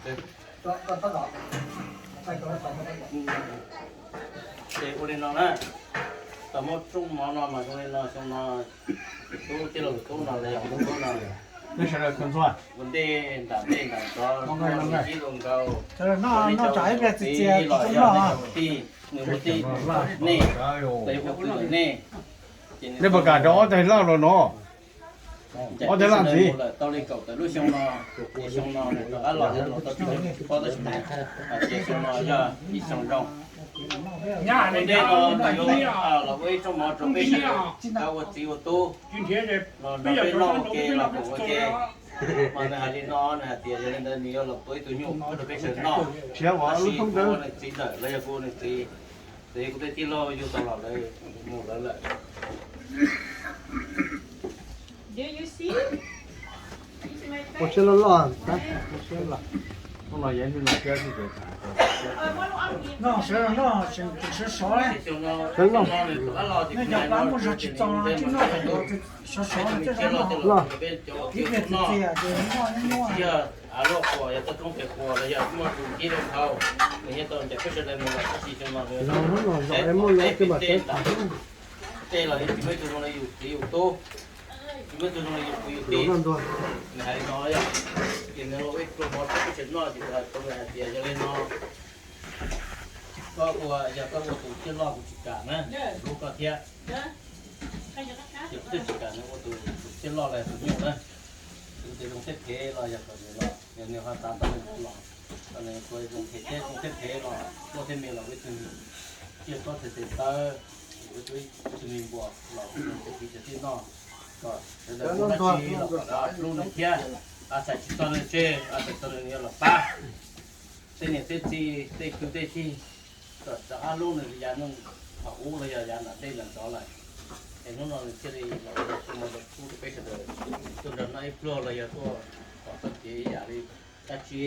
Ces ua li no na, tau muab rooj mov no mas zoo li no, xyoo no tub tij laug tub no los yog tub no, ua ntej nram ntej nram tsov muaj ib lub nkaus, noj ib pliag txiv txias los yog nej cov kwv tij, nws muaj tij nej, los yog ua kwv lawm nej, nej puas kam rau ob teg laj los no? Ob teg laj ntxiv lawm tau li kaum tawm lub xyoo no, xyoo no nws rov qab los yog los tau tsib caug peb pob tab sis mas hais tias xyoo no yog ib xyoo zoo. Ua ntej no nws yuav los ua ib rooj mov rau peb sawv daws tsis tau ua txiv ua tub los nrog peb noj ua ke los koom ua ke. Mas nws hais li no, nws hais tias yog li ntawd nws yuav los tuav ib tug nyuj rau peb sawv daws noj, tab sis kuv ua nws txiv ntawm los yog kuv ua nws txiv, ces kuv tej tij laug yug tau los lawv mus lawv lawm. Ua siab loj loj, ua siab loj. Sawv loj, sawv loj. Nej cov pab muaj zog tsis txaus los coj noj, sawv sawv loj, ib pliag txiv txias ces noj nyuaj nyuaj. Luaj quas yog toj roob pem quas los yog muaj tus kib rau dhau, nws yeej tau ncaim peb sawv daws mus lawm tab sis xyoo no nws, hnub no zom es muaj lub tej nram tej los yeej tsis muaj ib tug zoo li yus txiv yus tub, tsis muaj ib tug zoo li yus kwv yus tij. Nws hais li no, ces nws los ua ib pluag mov rau peb sawv daws noj ces kuv hais rau nws hais tias yog li no, koj ua, yog koj ua tus ciaj loj kuv tsis kam na, hlub koj thiab. Ces kuv twb tsis kam nws ua tus, tus ciaj loj los yog tus nyuj na. Kuv tias zoo thiab phem los yog kom nws los, yog nws ho xav tau nws los, kom nws ua zoo phem thiab, zoo thiab phem los, tuaj thiab me los ua ib tug ciaj tob tes tes tawb, ua ib tug me npua los ua zoo cov kwv cov tij noj, kom sawv daws ua dab tsi los kom hlub nws thiab. Txhais tsis txog nws tseg, txhais txog nws yuav los pab tej niam tej txiv tej kwv tej tij, kom rov qab hlub nws li yav nyoog thaum ub los yog yav nram tej nram nrov lawm. Es hnub no nws thiaj li los ua tus mov pub rau peb sawv daws tuaj nrog noj ib pluag los yog tuaj kom txoj kev ib yam li dab tsi,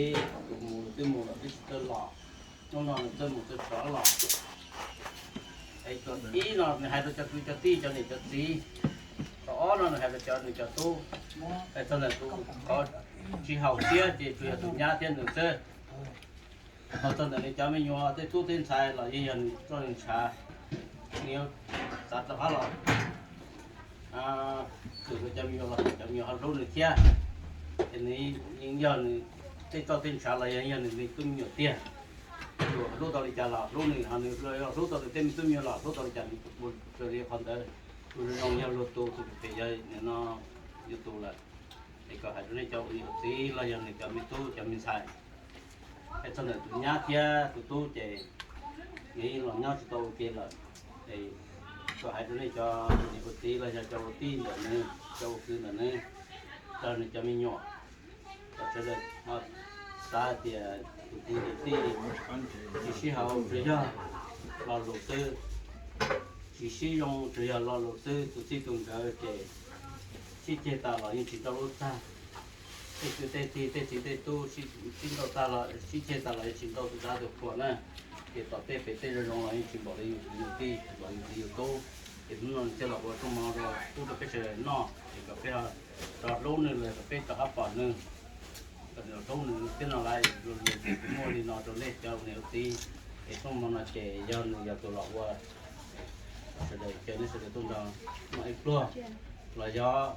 tus mus twb mus los twb tsis tau los, hnub no nws txawj mus txawj rov los. Es kom ib no nws hais rau cov kwv cov tij cov niam cov txiv, kom ob no nws hais rau cov nws cov tub. Es txog ntawm tus qhov tsis haum siab ces tsuas yog tus nyab thiab nws xwb. Ho txog ntawm nws cov me nyuam tej tub tej ntxhais los yeej yog nws roj nws ntshav, nws yuav xav rov qab los hwm rau cov me nyuam los kom cov me nyuam ho hlub nws thiab. Ces nws yeej yog nws tej roj tej ntshav los yog yog nws me tub me nyuam tiag. Hlub tau li cas los hlub nws, ho nws hlub tau nws tej me tub me nyuam los hlub tau li cas nws ua raws li qhov ntawd. Tus zoo yog luag tus, tus phem yog nim no yus tus lawm. Es kom hais rau nej cov ua niam ua txiv los yog nws cov me tub cov me ntxhais, es txog ntawm tus nyab thiab tus tub ces nws yeej los nyob tsis tau ua ke lawm. Es kom hais rau nej cov ua niam ua txiv los yog cov ua tij ntawm nws, cov ua kwv ntawm nws, los nws cov me nyuam, kom sawv daws xav hais tias tus kwv tus tij tsis sib haum, tsuas yog lo lus xwb, tsis sib zoo, tsuas yog lo lus xwb. Tus txij tus nkawm ces sib ceg tas los yeej tsis nrauj lub tag. Tej kwv tej tij tej txiv tej tub sib nrauj tag los sib ceg tas los yeej tsis nrauj tus dab tus qhua na. Ces tom tej pem tej zoo zoo los yeej tsis npaum li yus kwv yus tij, tsis npaum yus txiv yus tub. Ces hnub no nws thiaj los ua rooj mov rau pub rau peb sawv daws noj es kom peb rov hlub nws los kom peb rov qab pom nws, kom nws hlub nws thiab no lauj. Luag lus ces kuv muaj li no rau nej cov ua niam ua txiv. Es rooj mov no ces yog nws yog tus los ua, sawv daws caw nej sawv daws tuaj nrog noj ib pluag, los yog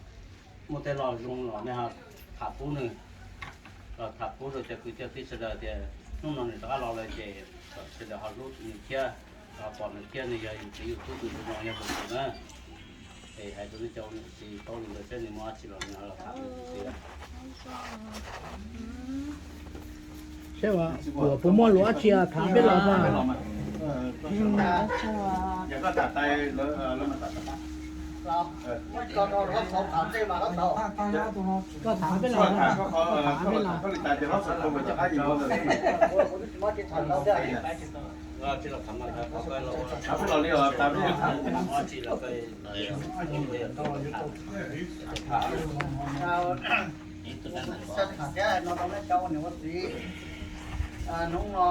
muaj tej lo zoo los nej ho tham pub nws, los tham pub rau cov kwv cov tij sawv daws tias hnub no nws rov qab los lawm ces kom sawv daws ho hlub nws thiab, ho pom nws thiab, nws yog yus txiv yus tub tus zoo no yog tus tus na. Es hais rau nej cov ua niam ua txiv paub li ntawd seb nws muaj dab tsi los nws ho los tham nws tus txiv. Seb uas puas muaj lus dab tsi tham peb los mas. Koj tham peb los, tham peb los. Saj tham thiab no rau nej cov ua niam ua txiv, hnub no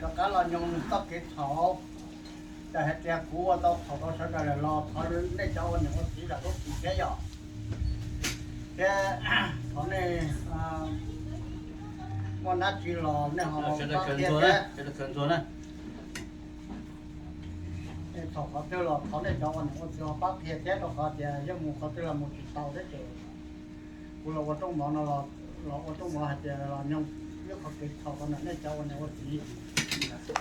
rov qab los nyob nws txoj kev txhaum. Ces hais tias kuv ua tau txhaum rau sawv daws lawm los thov nej cov ua niam ua txiv zam lub txim thiab yom. Thiab thov nej Muaj dab tsi los nej ho pab qhia thiab. Thaum qhov twg los thov nej cov ua niam ua txiv ho pab qhia thiab, rau qhov tias yog mus qhov twg los mus tsis tau thiab ces kuv los ua rooj mov no, los ua rooj mov hais tias los nyob ib qho kev txhaum rau ntawm nej cov ua niam ua txiv.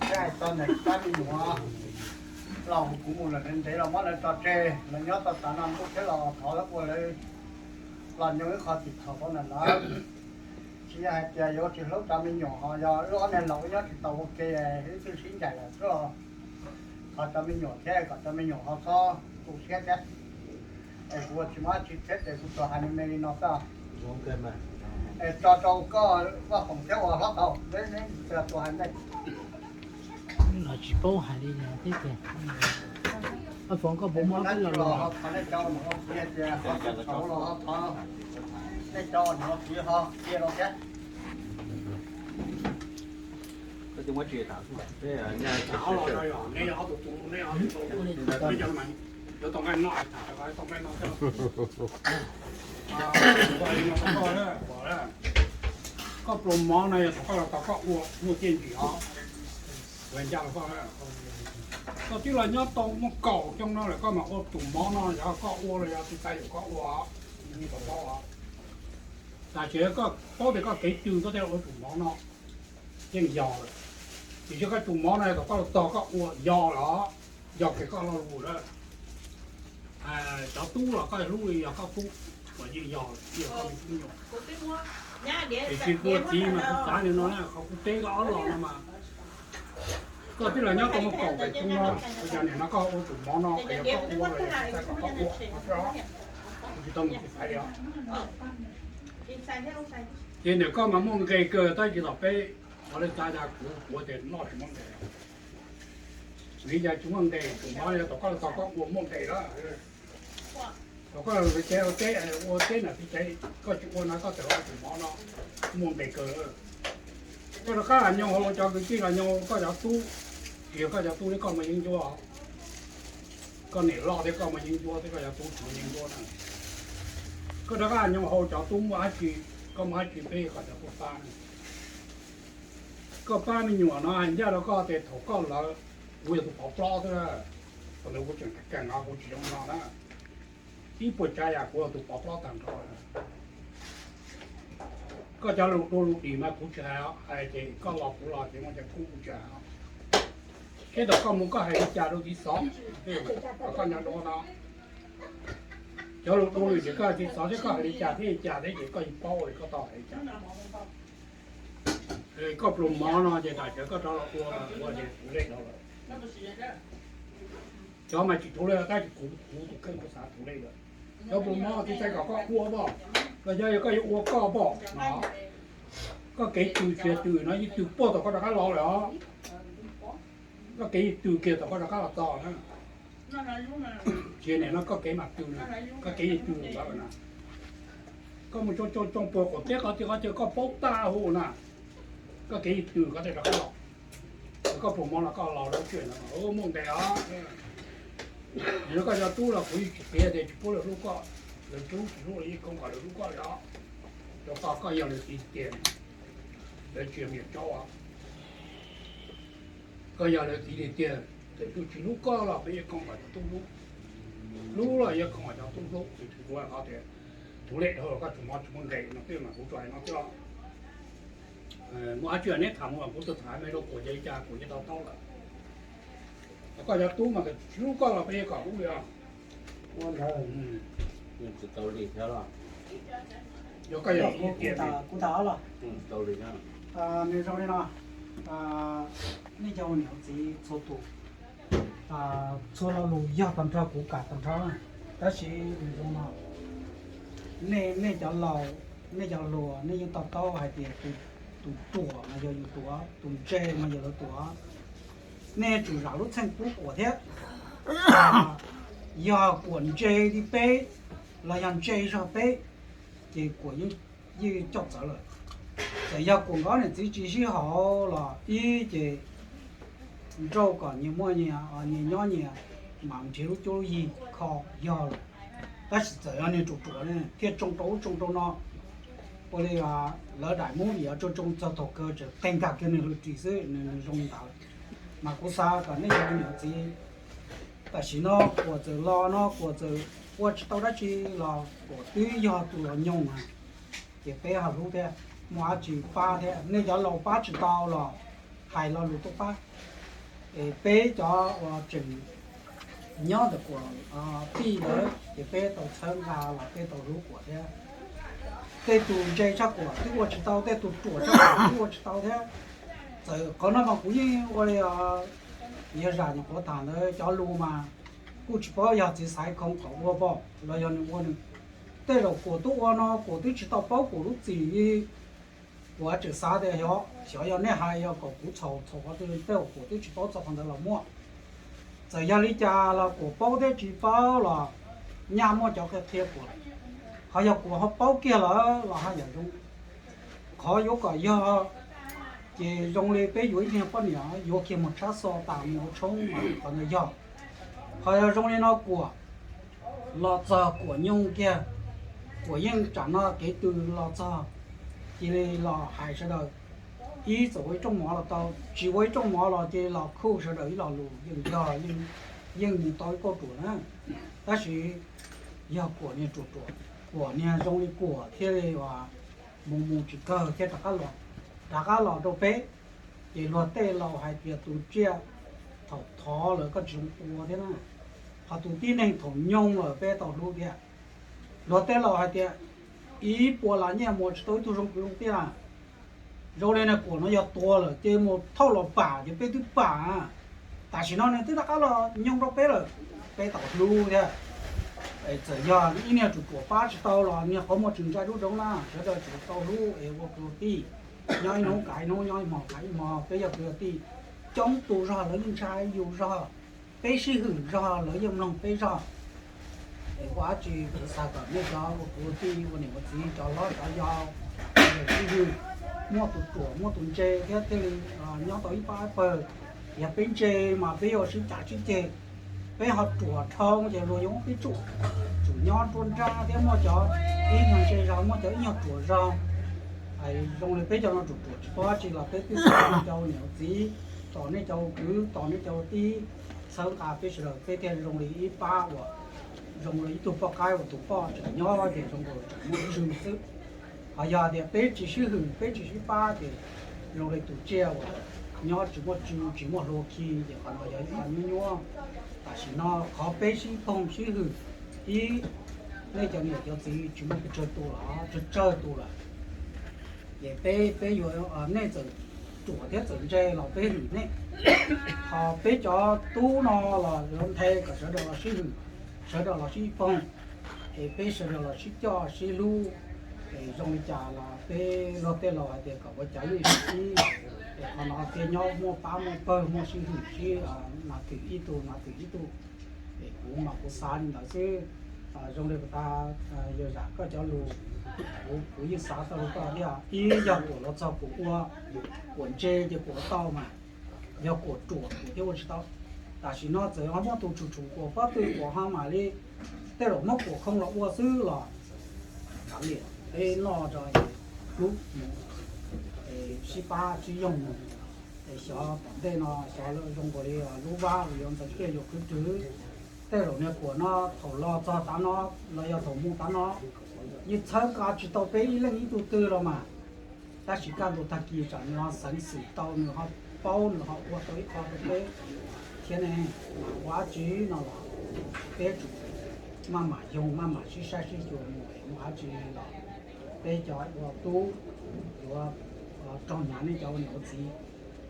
Thiab hais txog ntawm pab me nyuam los kuv mus lawm ntev los muab lawv tso tseg, lawv nyob tau tav no ntuj thiab los thov lawv ua lawv los nyob ib qho kev txhaum rau ntawm lawv. Tsis yog hais tias yuav tsis hlub cov me nyuam, ho yog wb ob niag laus wb nyob tsis tau ua ke, wb twb sib ncaim lawm xwb los thov cov me nyuam thiab kom cov me nyuam ho txhob tu siab thiab. Es kuv ua tsis muaj dab tsi thiab ces kuv tsuas hais me me li no xwb. Es tso rau koj Vaj Foom thiab uas hlob tau, neb tsuas hais ntej. Los tsis paub hais li no thiab tiag. Vaj Foom, koj puas muab dab tsi los los ho thov nej cov niam ua txiv tias ho txhaum los ho thov nej cov niam ua txiv ho qhia rau thiab. Koj pluas mov no yog thaum koj los tau koj ua muaj txiaj ntsig os. Ncaj los koj, koj twb los nyob tau muaj kaum xyoo no lawm koj mam ua tus mov no, yog koj ua los yog tus tais yog koj ua, tau paub. Tam sim koj paub tias koj kev twg koj thiaj ua tus mov no, yeej yog lawm. Tiam sis koj tus mov no thaum koj los txog koj ua yog lawm, yog kev koj lo lus lawm. Cov tub los koj hlub li yog koj tub, uas yeej yog lawm, yeej yog koj me tub me nyuam. Tiam sis kuv ua txiv mas kuv xav li no na, qhov kuv teb koj ob los no mas koj twb los nyob tau muaj kaum peb xyoo no, ua cas nim no koj ua tus mov no, yog koj ua los yog tus tais kom koj ua, kuv tsis tau mus tsis xaiv li os. Ces ntawm koj mas muaj nqe kawg, tab sis thaum peb ua li cas kuv ua ces noj tsis muaj nqe. Vim li cas tsis muaj nqe? Tus mov no thaum koj los txog koj ua muaj nqe lawm. Thaum koj los tsev ua teb, ua teb nram txiv tsev, koj tsis ua no koj txawm ua tus mov no muaj nqe kawg. Koj rov qab los nyob hauv cov kwv tij los nyob koj cov tub, tsis yog koj cov tub li koj muaj yeeb ncuab. Koj niam loj thiab koj muaj yeeb ncuab thiab koj cov tub tsis muaj yeeb ncuab na. Koj rov qab los nyob hauv cov tub muaj dab tsi, koj muaj dab tsi peb kom cov tub pab na. Koj pab me nyuam no hais ncaj rau koj tias thaum koj lawv, kuv yog tus pov plob xwb, thaum ntawd kuv tseem kawg no kuv tsis zoo no na. Ib puas tsav yam kuv yog tus pov plob tag nrho. Koj cov lus dua lus dim mas kuv tsis hais, hais ces koj los kuv los ces muaj cov kub kuv tsis hais. Seb thaum koj mus koj hais li cas rau txiv xov, koj nco dua no. Cov lus dua lus dim koj hais txiv xov thiab koj hais li cas thiab li cas thiab ces koj yeej paub li koj tau hais li cas. Koj pluas mov no ces tam sim koj rov los ua, ua ces thuv lej dhau lawm. Cov mas tsis thuv lej, tab sis kuv, kuv tus kheej kuv xav thuv lej lawm. Cov pluas mov txiv xaiv kom koj ua pom, los yog koj yuav ua koj pom no. Koj kev twg tsis yog twg no, yeej twg puag thaum koj rov qab los lawm os. Koj kev yeej twg kiag thaum koj rov qab los txog na. Tsis yog nim no koj kev mam twg, koj kev yeej twg lawm na. Koj mus tsoo tsoo tsoo puag qaum teb qhov twg qhov chaw koj paub tag huv na, koj kev yeej twg koj thiaj rov qab los. Koj pluas mov los koj los lawv tsuam no muaj nqe os. Nim no koj cov tub los kuv yeej tsis piav tias tsis pub lawv hlub koj, lawv tub tsis hlub los yeej koom kom lawv hlub koj li os. Rau qhov koj yog lawv txiv tiag, lawv tsis yog me nyuam tsaub os. Koj yog lawv txiv tiag tiag, txawm tub tsis hlub koj los peb yeej koom kom cov tub hlub, hlub los yeej koom kom cov tub hlub. Kuv hais qhov tias thuv lej dhau los koj tsuas mov tsis muaj nqe no xwb mas kuv tsuas hais no xwb os. Muaj dab tsi neb tham mus, kuv tau tham me rau kuv ces li cas kuv yeej tau taub lawm. Koj cov tub mas tsis hlub koj los peb yeej kom hlub li os. Yog koj yog kuv tas ob los. Nws zoo li no, nej cov ua niam ua txiv txhua tus, txhua lo lus yog tag nrho kuv kam tag nrho, tab sis nws zoo no, nej, nej cov laus, nej cov hluas nej yeej to taub hais tias tus ruam mas yog yus tuav, tus ntse mas yog lawv tuav. Nej tsum zam lub txheej pub Kuam thiab. Yog Kuam ntse li peb los yog ntse zog peb, ces Kuam yeej coj txawv lawm. Txawm yog Kuam nkawd niam txiv tsis sib haum los ib ces nrauj kom nyias muaj nyias, nyias nyob nyias, mam nrhiav lub cuab lub yig kho yog lawm. Tab sis txawm yog niag ruam ruam thiaj tsoo rau ub tsoo rau no, Ua li lawv daim mub vim yuav tsoo tsoo txog thaum kawg tseem qeeg nkag kiag nws lub ris xwb, nws zoo li ntawd. Mas kuv xav kom nej cov niam txiv, tam sim no Kuam txawm los no Kuam txawm ua tsis tau dab tsi los Kuam twb yog tus los nyoog na, ces peb ho hlub thiab, muaj dab tsi pab thiab. Nej cov laus pab tsis tau los hais lo lus tuaj pab. Es peb cov uas tseem nyob ntawm Kuam tij ntawd ces peb tau txhawb nqa los peb tau hlub Kuam thiab. Tej tus ntse tshaj Kuam twb ua tsis tau, tej tus ruam tshaj Kuam twb ua tsis tau thiab. Txawm qhov no mas kuv yeej ua li yawg zam nyuam qhuav tham ntawd, cov lus mas kuj tsis paub yog txiv xaiv khoom kom ua pom los yog nws ua nws. Tej zaum Kuam twb ua no Kuam twb tsis tau paub Kuam lub txim li. Kuv tseem xav tias xyov, xyov yog nej hais yog kom kuv txhaum txhaum qhov twg, tej zaum Kuam twb tsis paub txog qhov ntawd los muaj. Txawm yog li cas los Kuam paub thiab tsis paub los nyaj muaj cov qhia qhia Kuam. Ho yog Kuam ho paub kiag lawm los haj yam zoo. Qhov yuav kom yog, ces zoo li peb yuav ib niag poj niam yuav kiag mus tshab xo tas mus ua tshoob mas qhov ntawd yog. Ho yog zoo li no Kuam los txog Kuam nyoog kiag, Kuam yeej tsam no kev tws los txog, cia li los hais sawv daws, ib txawm ua ib rooj mov los tau, tsis ua ib rooj mov los cia li los khuj sawv daws ib lo lus yeej yog, yeej mus tau ib kauj ruam na. Tab sis yog Kuam niag ruam ruam, Kuam niag zoo li Kuam thiaj li mus mus tsis kawg thiab rov qab los, rov qab los rau peb. Ces luag tej laus hais tias tus tsiaj thaum thov lawm koj tsis zoo tua thiab na, ho tus tib neeg thaum nyoog lawm peb tau hlub thiab. Luag tej laus hais tias ib puas las nyiaj muas tsis tau ib tug zoo kwv zoo tij na. Zoo li no Kuam no yog tuag lawm ces mus thauj los pam ces peb twb pam. Tam sim no nws twb rov qab los nyoog rau peb lawm, peb tau hlub thiab. Txawm yog ib niag ruam ruam pab tsis tau los niag qhov muag tseem ntsa dub zoov na, sawv daws tseem tau hlub es ua kwv ua tij, nyob ib hnub kav ib hnub, nyob ib hmo kav ib hmo, peb yog kwv yog tij. Coob tus zog lawv yeej ntshai yus zog, peb sib hwm zog lawv yeej mloog peb zog. Es ua dab tsi kuv xav kom nej cov ua kwv ua tij ua niam ua txiv cov hlob cov yau, sib hwm, muaj tus ruam muaj tus ntse thiab thiaj li nyob tau ib pab ib pawg. Yog peb ntse mas peb yuav sib cav sib ceg, peb ho ruam dhau ces luag yuav muab peb tsuj. Tsum nyob ruaj nrab thiab muaj cov ib nyuag ntse zog muaj cov ib nyuag ruam zog. Zoo li peb cov no ruam ruam tsis paub dab tsi los peb twb tos nej cov ua niam ua txiv, tos nej cov ua kwv, tos nej cov ua tij, txhawb nqa peb sawv daws peb thiaj zoo li ib pab uas zoo li ib tug poj qaib uas tus poj tseem nyob ces zoo nkaus tseem muaj tswv xwb. Ho yog tias peb tsis sib hwm peb tsis sib pab ces zoo li tus tsiaj uas nyob tsis muaj tswv tsis muaj hlua khi ces qhov no yog ib qho nyuab nyuab. Tam sim no qhov peb sib thooj sib hwm ib, nej cov niam cov txiv tsis muaj pes tsawg tus los tsawg tsawg tus lawm. Ces peb, peb yuav, nej txawm ruam thiab txawm ntse los peb hwm nej. Ho peb cov tub no los yuav nthe kom sawv daws los sib hwm, sawv daws los sib poog, es peb sawv daws los sib coj sib hlub. Es zoo li cas los peb luag tej laus hais tias kom ua cas yeej sib ib, es qhov no thiaj nyob muaj pab muaj pawg muaj sib hwm sib, nas twm ib tug nas twm ib tug. Es kuv mas kuv xav li ntawd xwb. Zoo li puas tas, yawg zam koj cov lus, kuv, kuv yeej xav tau li koj thiab. Ib yog Kuam los txog Kuam ua, Kuam ntse ces Kuam ua tau mas, yog Kuam ruam Kuam thiaj ua tsis tau. Tam sim no txawm ho muaj tus tshum tshum Kuam pob tw Kuam ho mam li, tej zaum muab Kuam khoo los ua xwb los kav liam peb noj tso, hlub mus, sib pab sib yoog mus. Es xyov tom ntej no xyov lawv zoo nkaus li lub vab uas yuav ntxeev tiaj yuav khwv rwg. Tej zaum niag Kuam no thaum los txog tav no los yog thaum mus tav no, yeej txhawb nqa tsis tau peb ib leej ib tug twg los mas. Tab sis kaj ntug tag kis tsam nws ho xeev xwm tau, nws ho paub, nws ho ua tau ib qho rau peb thiab ne. Mas ua dab tsi no los peb tsum maj mam yoog maj mam sib saib sib xyuas mus, mus ua dab tsi los peb cov ua tub yuav raug hnyav nej cov ua niam ua txiv.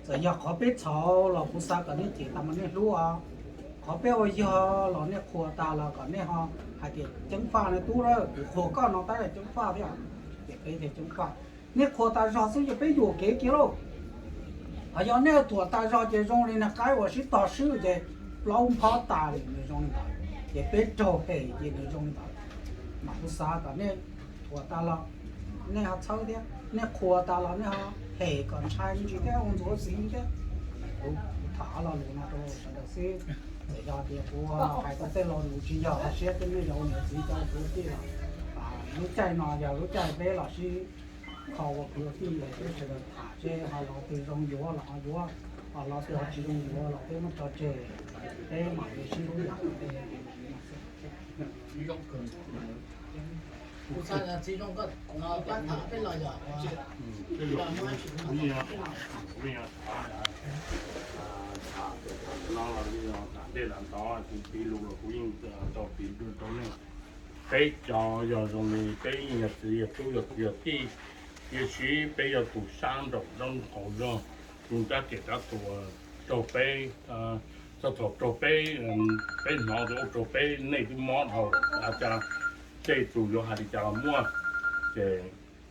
Txawm yog qhov peb txhaum los kuv xav kom nej cem tas mas nej hlub os. Qhov peb ua yog los nej qhuas tas los kom nej ho hais tias ceeb faj na tub, kuv qhuas koj no tab yog ceeb faj thiab, ces peb thiaj ceeb faj. Nej qhuas tas zog xwb ces peb yuam kev kiag lauj. Ho yog nej thuam tas zog ces zoo li niag qaib uas sib tog swb ces plaub nphob tas li, nws zoo li ntawd. Ces peb raug hem ces nws zoo li ntawd. Mas kuv xav kom nej thuam tas los nej ho txhawb thiab, nej qhuas tas los nej ho hem kom ntshai me ntsis thiab ua ntxuav xiv thiab. Kuv tham lo lus no rau sawv daws xwb. Txawm yog tias kuv hais tau tej lo lus tsis yog hais siab rau nej cov ua niam txiv cov kwv tij los, lub caij no yog lub caij peb los sib Qhov uas kuv yuav fij lawm peb sawv daws tham seb ho lo twg zoo yuav los ho yuav, ho lo twg ho tsis zoo yuav los peb muab tso tseg, peb mam li sib hlub yam li no. Tham ntej los ntawd kuv piv lus los kuv yeej tau piv rau nej. Peb cov yog zoo li peb yeej yog txiv yog tub yog kwv yog tij, tiam sis peb yog tus sab nraum nrob qaum zog, tus rab riam rab tuas raug peb, txog thaum raug peb, peb hnov tias ua raug peb nej twb mob dhau lawm, cas tej tus yuav hais li cas los muaj. Ces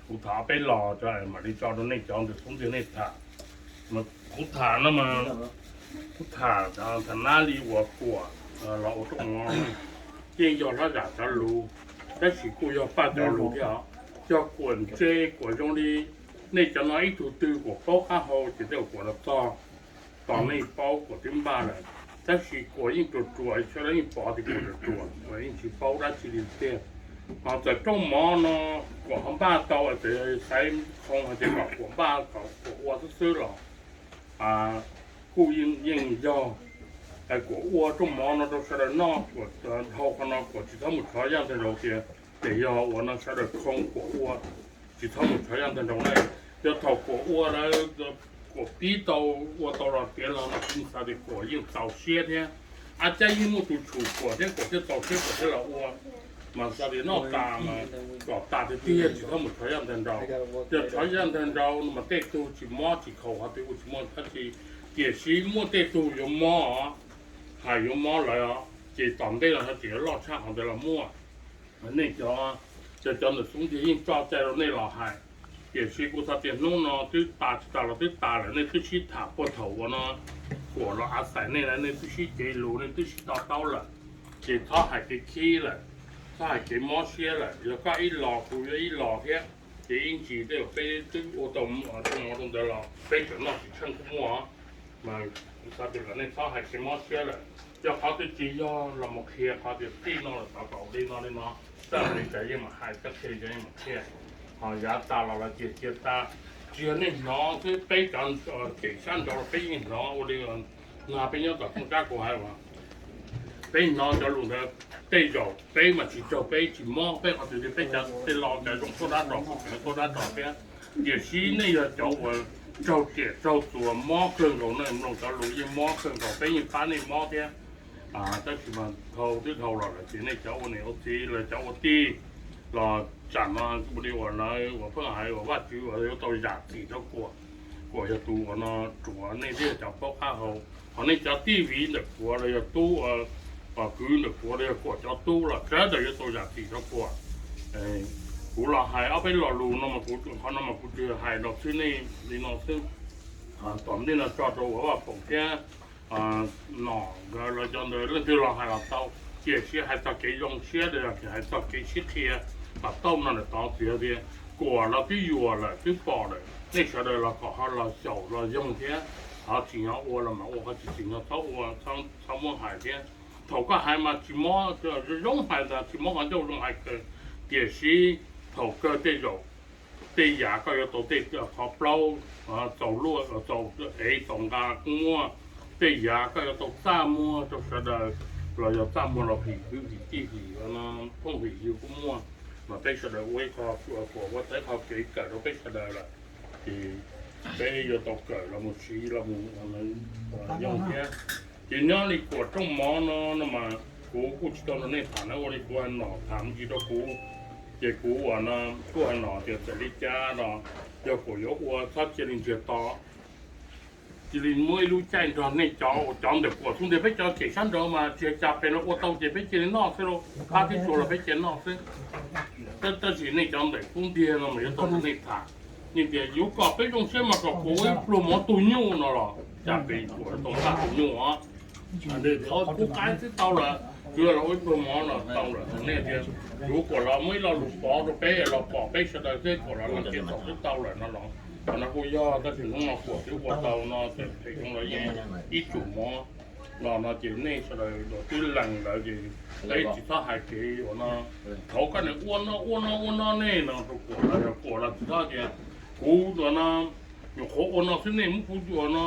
kuv tham peb los mam li tso rau nej cov ntawm xub ntiag nej tham. Kuv tham no mas, kuv tham, tham nab li uas Kuam los ua rooj mov, yeej yog hlob zam cov lus, tab sis kuj yog Paj cov lus thiab os. Yog Kuam ntse, Kuam zoo li nej cov no ib tug twg Kuam paub qab hau ces tej uas Kuam los txog, tos nej paub Kuam twb npaj lawm. Tab sis Kuam yeej ruam ruam, sawv daws yeej pom tias Kuam ruam ruam, Kuam yeej tsis paub dab tsi li tiag. Ho txawm rooj mov no Kuam ho npaj tau, txawm xaiv qhoo hais tias kom Kuam npaj kom Kuam ua xwb xwb los kuj yeej yog. Kuam ua rooj mov no rau sawv daws noj, Kuam dhau qhov no Kuam tsis txhob mus tshov yaj ntawg nraud tias, ces yog uas no sawv daws khoo Kuam ua, tsis txhob mus tshov yaj ntawg nraud na. Yog thaum Kuam ua lawm, Kuam pib tau ua tau los tiav los no kuv xav tias Kuam yeej txaus siab thiab, ab cab yeej muaj tus tshum Kuam thiab Kuam thiaj txaus siab Kuam thiaj los ua. Mas xav tias noj tas mas kom tas tiag tiag tsis txhob mus tshov yaj ntawg nraud. Yog tshov yaj ntawg nraud no mas tej tug tsis mob tsis khaus qhov twg kuj tsis muaj dab tsi, tiam sis muaj tej tug yuav mob, hais yuav mob lawm ces tom ntej los no tseem yuav loj tshaj qhov ntawd los muaj. Nej cov, cov cov ntawm xub ntiag yeej tso cai rau nej los hais, tiam sis kuv xav tias hnub no twb tas tsis tas los twb tas lawm, nej twb sib tham puag thaum uas no Kuam los av xais nej na, nej twb sib cev lus nej twb sib to taub lawm, ces txhob hais kev khib lawm, txhob hais kev mob siab lawm. Yog koj ib los kuv yuav ib los thiab, ces ib ntsis tej uas peb twb ua tau rooj mov rau ntawd los peb tseem noj tsis tsheej kuj muaj. Mas kuv xav tias kom nej txhob hais kev mob siab lawm. Yog qhov twg tsis yog los mus qhia qhov tias txij no lawm tod kom li no li no, txawj li cas yeej mam hais, txawj qhia li cas yeej mam qhia. Ho yav tas los los cia cia tas, tsis yog nej hnov xwb, peb cov cem sab nraud los peb yeej hnov ua li na, peb nyob tom Tooj Tsab kuv hais uas peb hnov cov lus ntawd, tej zaum peb mas tsis raug peb tsis mob peb qhov twg li, peb cov tej lo cov zoo tuaj dab ros kuj tseem tuaj dab ros thiab. Tiam sis nej yog cov uas raug riam raug txuas mob kawg nkaus na, mloog cov lus yeej mob kawg nkaus, peb yeej pab nej mob thiab. Tab sis mas dhau twb dhau los lawm ces nej cov ua niam ua txiv los cov ua tij los tsam no ua li uas lawv uas pheej hais uas Vajtswv uas yuav tau zam txim rau Kuam. Kuam yog tus uas no ruam, nej twb yog cov paub qab hau. Ho nej cov tij viv ntawm Kuam los yog tub, kwv ntawm Kuam los yog Kuam cov tub los sawv daws yuav tau zam txim rau Kuam. Kuv los hais ob peb lo lus no mas kuv, qhov no mas kuv tsuas hais los xwb nej li no xwb. Tom ntej no tso rau uas Vaj Foom thiab Nom nkawd los cov ntawd leej twg los hais los tau, tiam sis hais txog kev zoo siab los yog hais txog kev sib qhia kom tau no lawm tod txiv tias Kuam los twb yuam lawm twb pom lawm, nej sawv daws los kom ho los xyaum los yoog thiab. Qhov tsim nyog ua los mas ua, qhov tsis tsim nyog txhob ua, txhob muab hais thiab. Thaum koj hais mas tsis mob, zoo hais ntag, tsis mob qhov ncauj zoo hais kawg, tiam sis thaum kawg tej zaum tej yam koj yuav tau tej qhov plaub txaus luaj, txaus ev txaus nqa kuj muaj, tej yam koj yuav tau txaj muag rau sawv daws los yog txaj muag los him kwv him tij him phooj him ywg kuj muaj. Mas peb sawv daws ua ib qho, Kuam ua tau ib qho kev kawm rau peb sawv daws lawm, ces peb yuav tau kawm los mus siv los mus yoog thiab. Ces nyob li Kuam rooj mov no no mas kuv kuj tsis tau nrog nej tham na, ua li kuv hais Nom tham ntsis rau kuv, ces kuv uas no kuj hais Nom tias txawm li cas los yog Kuam yuav ua txhob cia li ntsiag to, cia li muab ib lub caij nrog nej cov uas cov ntawm Kuam xub ntiag, peb cov cem sab nraud mas tsis hais cas, pem no ua tau ces peb cia li noj xwb lauj, qab tib tsuas los peb cia li noj xwb. Tab sis nej cov ntawm xub ntiag no mas yuav tau nrog nej tham, nej tias yuav kom peb zoo siab mas kom Kuam ua ib pluag mov tug nyuj no los cas pem Kuam yuav tau npaj tug nyuj os. Kub qaib twb tau lawm, tsuas los ua ib pluag mov no tau lawm. Nej tias yuav Kuam los muaj ib lo lus pov rau peb los pom peb sawv daws thiab, Kuam los lees kev txhaum twb tau lawm no los, qhov no kuj yog, tab sis hnub no Kuam twb ua tau no ces phem zoo los yeej ib tsum mov no no ces nej sawv daws twb lees lawm ces peb tsis txhob hais kev uas no, thaum koj niam ua no ua no ua no nej no rau Kuam los yog Kuam los tsis txhob tias Kuv no, nyuam qhuav ua no xwb nej muab kuv ua no,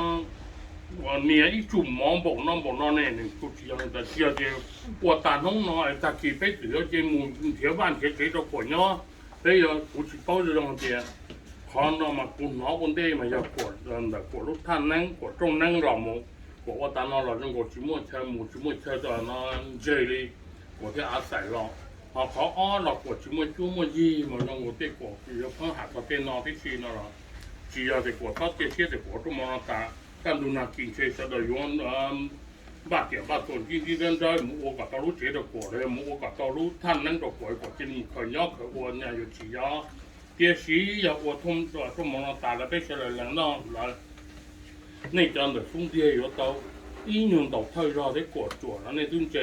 ua nias ib tsum mov npaum no npaum no ne, nws kuj tsis yog li ntawd, tsis yog tias ua tag hnub no es tag kis peb txawm yuav cia mus nrhiav vaj nrhiav tsev rau Kuam nyob. Peb yuav, kuv tsis paub zoo tias qhov no mas kuv hnov ua ntej mas yog Kuam, ntawm Kuam lub thaj neeb, Kuam rooj neeb los mus, Kuam ua tas no los zoo nkaus tsis muaj chaw mus tsis muaj chaw no ntseg li, Kuam thiaj av xais los. Ho qhov ob los Kuam tsis muaj cuab muaj yig mas zoo nkaus tej Kuam yuav pheej ham txog tej no tib si no los tsis yog tias Kuam txhob cia siab tias Kuam ua rooj mov no tas, kaj ntug nag kis ntshe sawv daws yuav npaj tiam npaj txuas ntsib ntsib nrawb nrawb mus ua kom tau lub tsev rau Kuam los yog mus ua kom tau lub thaj neeb rau Kuam, Kuam cia li mus khaws nyob khaws ua nyaj yuav tsis yog. Tiam sis yog ua rooj mov no tas lawm peb sawv daws lees noj lawm, nej cov ntawm xub ntiag yuav tau ib nyuag ntaus thawj zog thiab Kuam tsuam no nej twb ntse,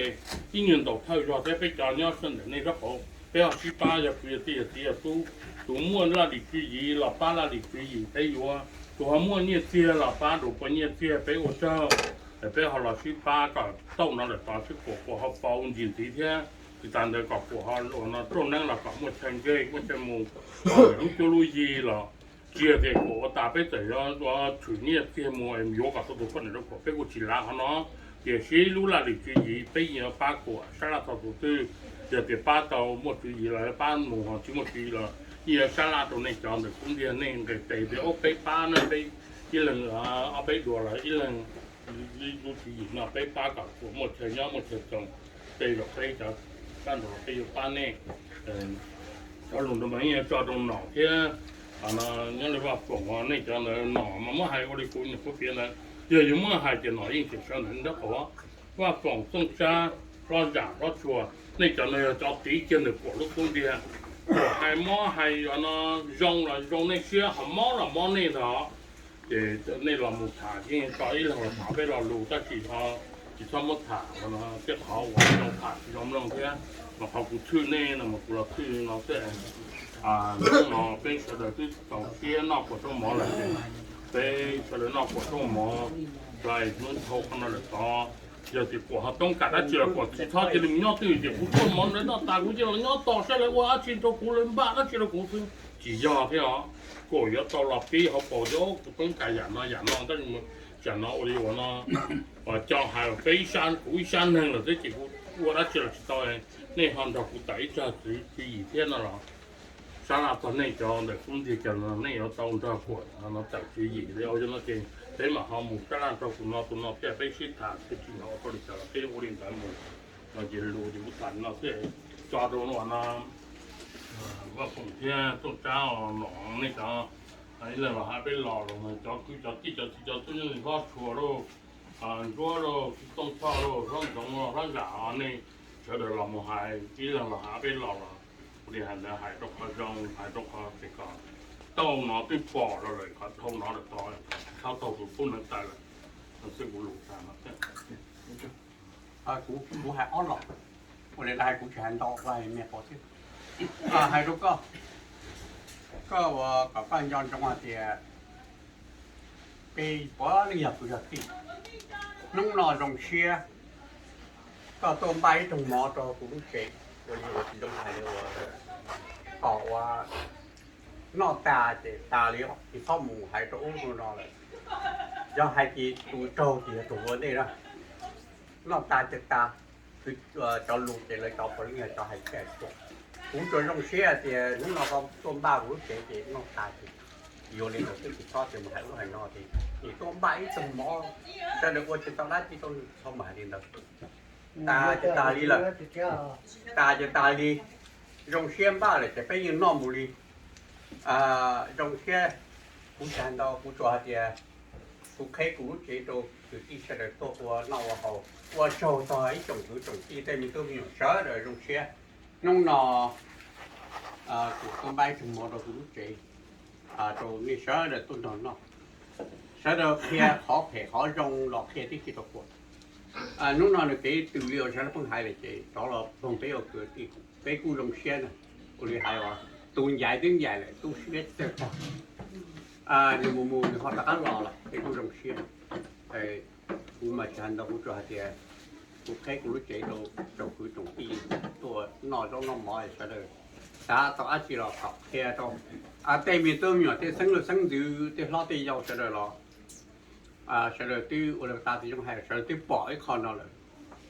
ib nyuag ntaus thawj zog thiab peb cov nyob sawv ntawm nej sab qhov peb ho sib pab, yog kwv yog tij yog txiv yog tub, tus muaj laj lim tswv yim los pab laj lim tswv yim peb yuav, tus ho muaj nyiaj txiag los pab dua pua nyiaj txiag peb ua tsaug, peb ho los sib pab kom tau no lawm tod sib puas Kuam ho pauv ntsis ntxiv thiab. Tsis tas ntawd kom Kuam ho ua no rooj neeb los kom muaj chaw ntseg muaj chaw mus, lub cuab lub yig los tsis yog tias Kuam ua tas peb txawm yuav tshwm nyiaj txiag mus yuav kom tau tus poj niam rau Kuam peb kuj tsis lav qhov no. Tiam sis lub laj lim tswv yim peb yeej yuav pab Kuam sab laj txog tus twg, yog tias pab tau muaj tswv yim los pab mus, ho tsis muaj tswv yim los yeej yuav sab laj rau nej cov ntawm xub ntiag nej nqes tes tias ob peb pab no peb ib leeg ob peb dua los ib leeg lub tswv yim no peb pab kom Kuam muaj chaw nyob muaj chaw txoos, tej zaum peb cov sab nraud los peb yuav pab nej. Cov lus nrog mas yeej yuav tso rau Nom thiab, nyob li Vaj Foom, nej cov ntawd Nom mas muab hais ua li kuv nyuam qhuav piav ntawd, yog yuav muab hais ces Nom yeej tseem sawv ntawm nraub qaum. Vaj Foom, Txooj Tsab, Hlob Zam, Hlob Tshua, nej cov no yog cov tiv kiag ntawm Kuam lub xub ntiag. Kuam hais mob hais no zoo los zoo nej siab, ho mob los mob nej ntag. Ces nej los mus tham yeej tso ib leeg los tham peb lo lus tab sis ho tsis txhob muab tham tej qhov uas zoo tham tsis zoo mloog thiab, mas qhov kuv tshwj nej no mas kuv los tshwj no xwb. Hnub no peb sawv daws twb txaus siab noj Kuam rooj mov lawm ces peb sawv daws noj Kuam rooj mov, hnub dhau qhov no lawm tod. Yog tias Kuam ho toob kam dab tsi los Kuam tsis txhob cia li mus nyob twj ywm ces kuv rooj mov ntawd noj tas kuv cia li los nyob tos saib lawv ua dab tsi rau kuv, lawv npaj dab tsi rau kuv xwb. Tsis yog thiab os. Kuam yuav tau los pib hauv paus tias kuv toob kam yam no yam no tab sis yam no ua li ua no, uas cov hais peb ib sab kuv ib sab neeg lawm xwb ces kuv ua dab tsi los tsis tau. Nej ho nrog kuv tawm ib tsag tswv yim thiab no los sab laj txog nej cov ntawm xub ntiag cov no nej yuav tau nrog Kuam no tawm tswv yim li ua no ces peb mam ho mus sab laj nrog tus no tus no thiab peb sib tham thiaj tsis hnov ua rau li cas los peb ua li ntawd mus. No ces lus ces kuv tham no xwb, tso rau no no Vaj Foom thiab Txooj Tsab, Nom, nej cov, ib leeg los hais peb los los cov kwv cov tij cov txiv cov tub nyob li Hlob Tshua lauj, Ntsuab lauj, Txooj Choj lauj, Hlob Ntxoov lauj, Hlob Zam, nej sawv daws los mus hais ib leeg los hais peb los los, kuv li hais ntawd hais rau qhov zoo hais rau qhov tias kom tau no twb pom los lawm qhov dhau no lawm tod, tsis txhob taug tus tub neev taw lawm. No xwb kuv lus tas no. Kuv hais ob los, ua li hais kuv tsis hais ntau, kuv hais me qhov xwb. Hais rau koj, koj ua kom koj nco ntsoov hais tias peb puav leej yog kwv yog tij. Hnub no zoo siab koj tuaj npaj ib rooj mov rau kuv lub tsev, ua li ua tsis zoo hais li ua, kom ua noj tas ces tas li, tsis txhob mus hais rau ub rau no lawm. Yog hais tias tus raug ces yog tus ua ntej na. Noj tas ces tas, cov lus ces lawv cov puav leej yog cov hais tiag. Kuv tsuas zoo siab tias hnub no koj tuaj npaj kuv lub tsev ces noj tas ces yuav li ntawd xwb, tsis txhob tias mus hais ub hais no ces nim tuaj npaj ib rooj mov, sawv daws ua tsis tau dab tsi rau, txhob mus hais li ntawd. Tas ces tas li lawm, tas ces tas li. Zoo siab npaj lawm ces peb yeej noj mus li. Zoo siab, kuv tsis hais ntau, kuv tsuas hais tias kuv qheb kuv lub tsev rau kwv tij sawv daws tuaj ua noj ua haus, ua tsaug txog ib tsoom kwv tsoom tij tej me tub me nyuam sawv daws zoo siab. Hnub no kuv tuaj npaj ib rooj mov rau kuv lub tsev, rau nej sawv daws tuaj nrog noj. Sawv daws qhia qhov phem qhov zoo los qhia tib si rau kuv. Hnub no nws kev tws li uas sawv daws pheej hais lawm ces rov los pog peb ua kwv tij, peb kuj zoo siab na. Ua li hais os, tus ncaim twb ncaim lawm, tu siab txawg tag. Nws mus mus nws ho rov qab los lawm, peb kuj zoo siab. Kuv mas tsis hais ntau, kuv tsuas hais tias kuv qheb kuv lub tsev rau tsoom kwv tsoom tij tuaj noj zaub noj mov sawv daws xav tau dab tsi los kom qhia rau tej me tub me nyuam, tej xeeb leej xeeb ntxwv, tej hlob tej yau sawv daws los sawv daws twb ua li tas tsis zoo hais, sawv daws twb pom ib qho no lawm.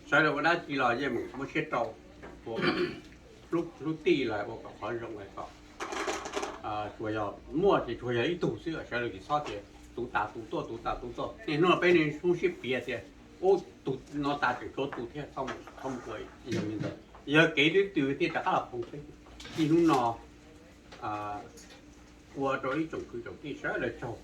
Sawv daws ua dab tsi los yeej meem muab siab rau, ua hlub tij los ua kom qhov zoo los kom tsuas yog muaj ces tsuas yog ib tug xwb, sawv daws tsis txhob tias tus tas tus tuaj, tus tas tus tuaj. Niaj hnub no peb niaj hnub sib piav tias ub tus no tas tseem tshuav tus thiab, txhob mus ua yog li ntawd, yog kev twb tws thiaj rov qab los phoov peb. Txij hnub no ua rau ib tsoom kwv tsoom tij sawv daws tsaug,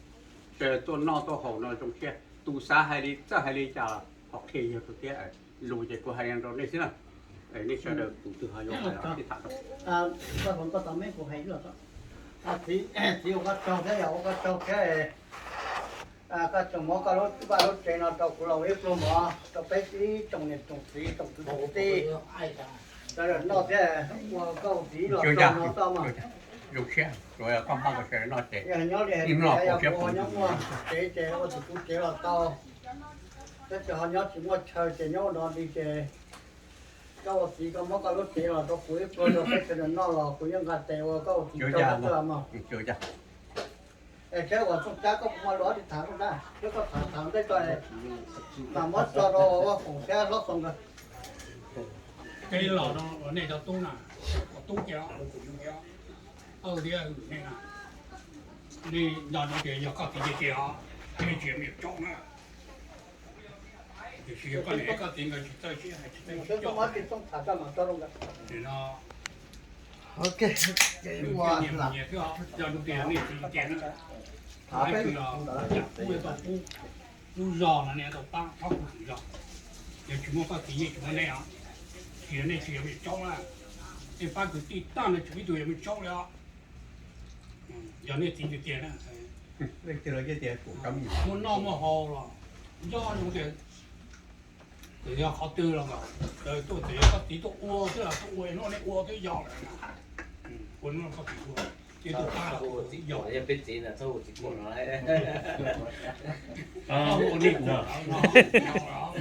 sawv daws tuaj noj tuaj haus no zoo siab, tus xav hais li txawj hais li cas los ho qhia yog tus thiab. Lus ces kuv hais li no rau nej xwb na, nej sawv daws tus twg ho yuav hais los sib tham rau. Koj tau me kuv hais los, txiv ua koj tsaug thiab, yog ua koj tsaug thiab, koj tseem muab koj lub vaj lub tsev no rau kuv los ib pluag mov rau peb ib tsoom niam tsoom txiv tsoom kwv tsoom tij sawv daws noj thiab, ua koj txiv los tau no tau mas. Zoo siab, koj pab koj sawv daws noj ces nyob li hais tias yog kuv ho nyob muaj tsev ces ua tus kuv tsev los tau, tab sis ho nyob tsis muaj chaw ces nyob ua no li ces koj ua txiv koj muab koj lub tsev los rau kuv ib pluag rau peb sawv daws noj los kuv yeej nqa tes ua koj ua txiv tsaug kawg mog. Es seb uas Txooj Tsab koj puas muaj lus li tham Txooj Tsab, seb koj tham tham ntej ko mam muab tso rau Vaj Foom thiab Hlob Xoo nkawd. Peb los no nej cov tub na, ua tub kiag, ua kuv kiag, thiab nej na, nej nco ntsoov tias yog koj txiv tiag tiag os, nej tsis yog me nyuam tsaub na. Tiam sis yog koj niam koj txiv nkawd tsis txawj siab hais tsis txawj siab coj, no nws niam mus nyias xwb os, yog nej txiv tiag na, ib tug los yam pub yuav tau pub, lub zog no nej tau pab ob tug zog. Yog tsis muaj koj txiv yeej tsis muaj nej os, tsis yog nej tsis yog me nyuam tsaub na, nej pab kwv tij tag nrho tsis muaj ib tug yog me nyuam tsaub li os. Yog nej txiv tiag tiag na, muaj noj muaj haus los nco ntsoov tias txawm yog qhov twg los kom tuaj, txawm yog koj txiv tuaj ua xwb los tuaj ua, hnub nej ua twb yog lawm. Ua hnub koj txiv ua, txiv tuaj pab los txiv yog. Peb txiv na txhob ua txiv kuam no.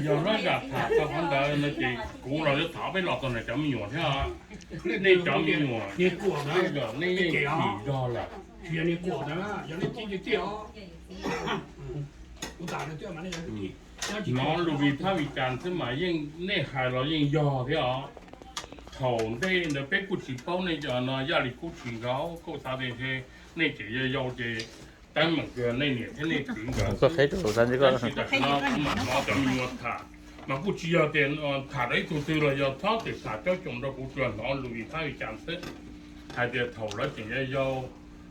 Yog lub nram tham tau qhov ntawd no ces kuv los yuav tham peb los txog ntawm cov me nyuam thiab. Nej cov me nyuam, nej yeej tsis zog lawm. Hnov lus vim phab vim cas xwb mas yeej nej hais los yeej yog thiab os. Thaum ntej ntawd peb kuj tsis paub nej cov no, Yaj Lis kuj tsis nkaum, kuj xav tias ntshe nej tseem yau yau ces teeb meem kawg nej niam thiab nej txiv nkawd xwb. Tab sis tam sim no kuv mam hnov cov me nyuam tham, mas kuj tsis yog tias tham rau ib tug twg los yog txhob txwm tham coob coob rau kuv, tsuas hnov lus vim phab vim cas xwb. Hais tias thaum lawv tseem yau yau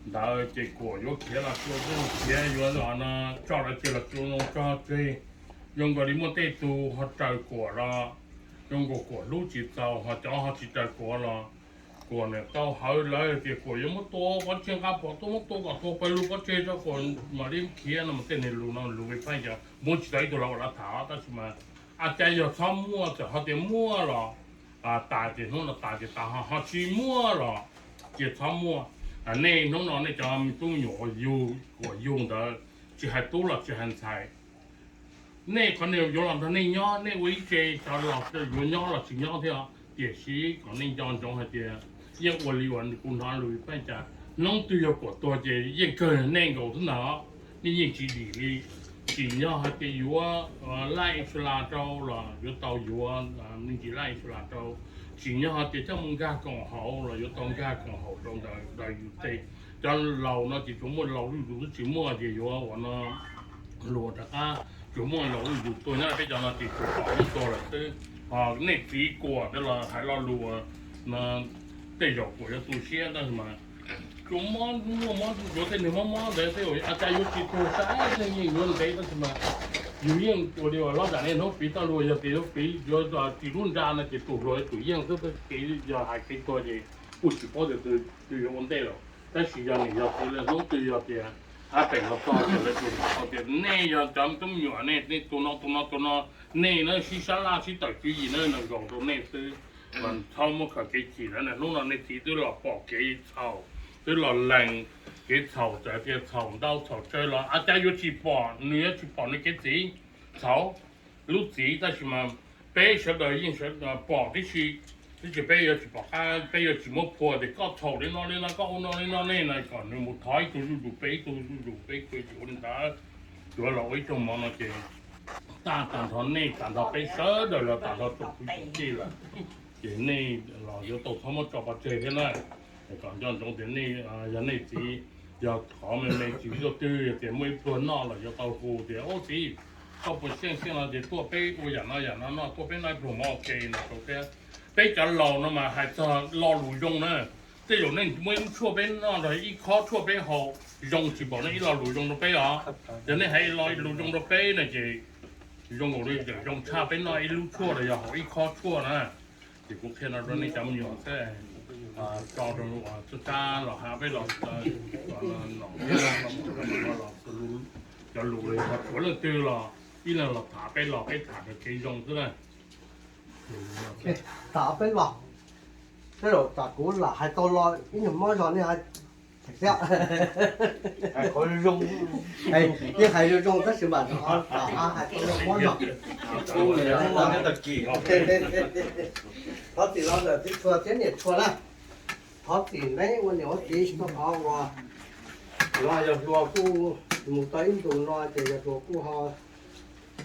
ntawd ces Kuam yuav khiav los tsuas zoo khiav, yuav no tso lawv tseg los tsuas zoo tso tseg. Zoo nkaus li muaj tej tug ho raws Kuam los, zoo nkaus Kuam hlub tsis txaus, ho cov ho tsis raws Kuam los Kuam niam tau hawv lawv tias Kuam yuav muab tua pob tseg, nqa phom tuaj muab tua kom tuag pawg lug pob tseg tso Kuam mam li khiav no. Mas tej niag lus no lus vim phab cas muab tsis tau ib tug los ua lawv tham, tab sis mas a cas yog txhob muaj, txawm ho tias muaj los tas ces hnub no tas ces tas, ho tsis muaj los ces txhob muaj. Nej hnub no nej cov me tub me nyuam uas yug, uas yug ntawd, tsis hais tub los tsis hais ntxhais, nej qhov niag yuav los nrog nej nyob, nej ua ib tse cov los yuav nyob los tsis nyob thiab. Tiam sis kom nej nco ntsoov hais tias yeej ua li uas kuv hnov lus vim phab cas, hnub twg yog Kuam tuag ces yeej kawg nej nkaus xwb ntag. Nej yeej tsis dim li. Tsim nyog hais tias yuav laij Islas rau los yuav tau yuav me ntsis laij Islas rau. Tsim nyog hais tias coj mus nkag koom haum los yuav tau nkag koom haum rau ntawd. Daws yus tej, cov laus no ces tsuas muaj laus zuj zus xwb, tsis muaj tias yuav ua no luag rov qab, tsuas muaj laus zuj zus tuag. Nyob peb cov no ces tsuas pom yeej tuag lawm xwb. Ho nej txiv Kuam tej los hais lo lus no, tej zaum Kuam yuav tu siab tab sis mas tsuas mob, muaj mob zuj zus, tej niag mob mob ntawd xwb, a cas yuav tsis tuag, saib yeej yuav ntev tab sis mas yus yeej ua li uas loj zam niaj hnub piv txoj lus, yog tias yuav piv yuav tsis lub nra no ces tus hluas yuav tsum yeej xwb. Kev yog hais kev tuag ces kuj tsis paub tias twg yuav ua ntej lawm, tab sis yog niam yog txiv lawv hnub twg yog tias ab peem los txog ces lawv tsuas nim qhov tias nej yog cov tub me nyuam, nej tus no tus no tus no, nej na sib sab laj sib tawm tswv yim na, nws nkaus rau nej xwb. Mas txhob muab khaws kev chim lawm na. Hnub no nej txiv twb los pom kev txhaum, twb los lees kev txhaum, txawm tias txhaum ntau txhaum tsawg los a cas yuav tsis pom, nws yuav tsis pom nws kev txiv txhaum, lub txiv, tab sis mas peb sawv daws yeej pom tib si. Twb tsis, peb yuav tsis pom qab, peb yuav tsis muab phua tias koj txhaum li no li no, koj ua no li no nej no, kom nws mus thov ib tug zuj zus peb ib tug zuj zus, peb kuj tsis ua li ntawd. Yuav los ua ib rooj mov no ces tag, tag nrho nej, tag nrho peb sawv daws los tag nrho tsoom kwv tsoom tij lawm, ces nej los yuav tau txhob muab tso pov tseg thiab na. Kom nco ntsoov tias nej, yog nej txiv, yog qhov me me tsis tuaj twg, yog tias muaj ib pluag noj los yuav tau hu tias, Ub txiv, koj puas xyeej? Xyeej no ces tuaj peb ua yam no yam no noj, tuaj peb noj ib pluag mov ua ke no rau peb. Peb cov laus no mas hais txog lo lus zoo na, tej zaum nej muab ib lub tshuaj peb noj, ib khob tshuaj peb haus, zoo tsis npaum nej ib lo lus zoo rau peb os. Yog nej hais ib lo lus zoo rau peb no ces zoo nkaus li zoo tshaj peb noj ib lub tshuaj los yog haus ib khob tshuaj na. Ces kuv qhia no rau nej cov me nyuam xwb, tso rau sab los hab peb los, cov lus los yog tshuav leej twg los ib leeg los tham peb los peb tham raws kev zoo xwb na. Tham peb los, tej zaum tsam kuv lam hais tau lo ib nyuag mob zog nej thiab. Yeej hais zoo zoo tab sis mas hais tau lo mob zog. Thov txim los ntawm txiv tshua thiab niam tshua na. Thov txim neb ua niam ua txiv txog qhov uas no yog hluas kuj mus tau ib ntus no ces yog hluas kuj ho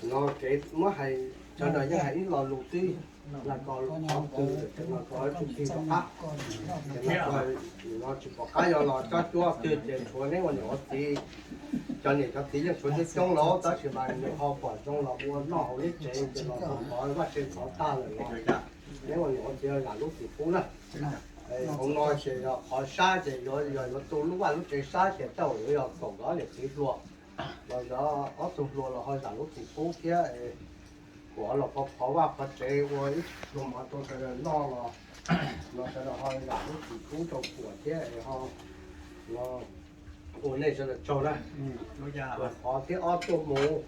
no kev muab hais, sawv daws yeej hais ib lo lus twb, los ko qhov twg los ko tsis txij tom qab, no tsis pom qab yuav los cob cuab twg ces tshuav neb ua niam ua txiv. Cov niam cov txiv yeej tshuav coob coob los tab sis mas nws ho pom zoo los ua noj hauv lub tsev ces los tau qhov vaj tse ntxhov tag lawm los neb ua niam ua txiv zam lub txim pub na. Hauv no ces yog qhov sab ces yog yuav tu lub vaj lub tsev sab ces tej zaum yuav yog kaum ob niam txiv hluas los yog ob tug hluas los ho zam lub txim pub thiab. Kuv los qhov vaj qhov tsev ua ib pluag mov rau sawv daws noj los, los sawv daws ho zam lub txim pub rau kuv thiab es ho ua nej sawv daws tsaug na. Ua qhov thib ob tuaj mus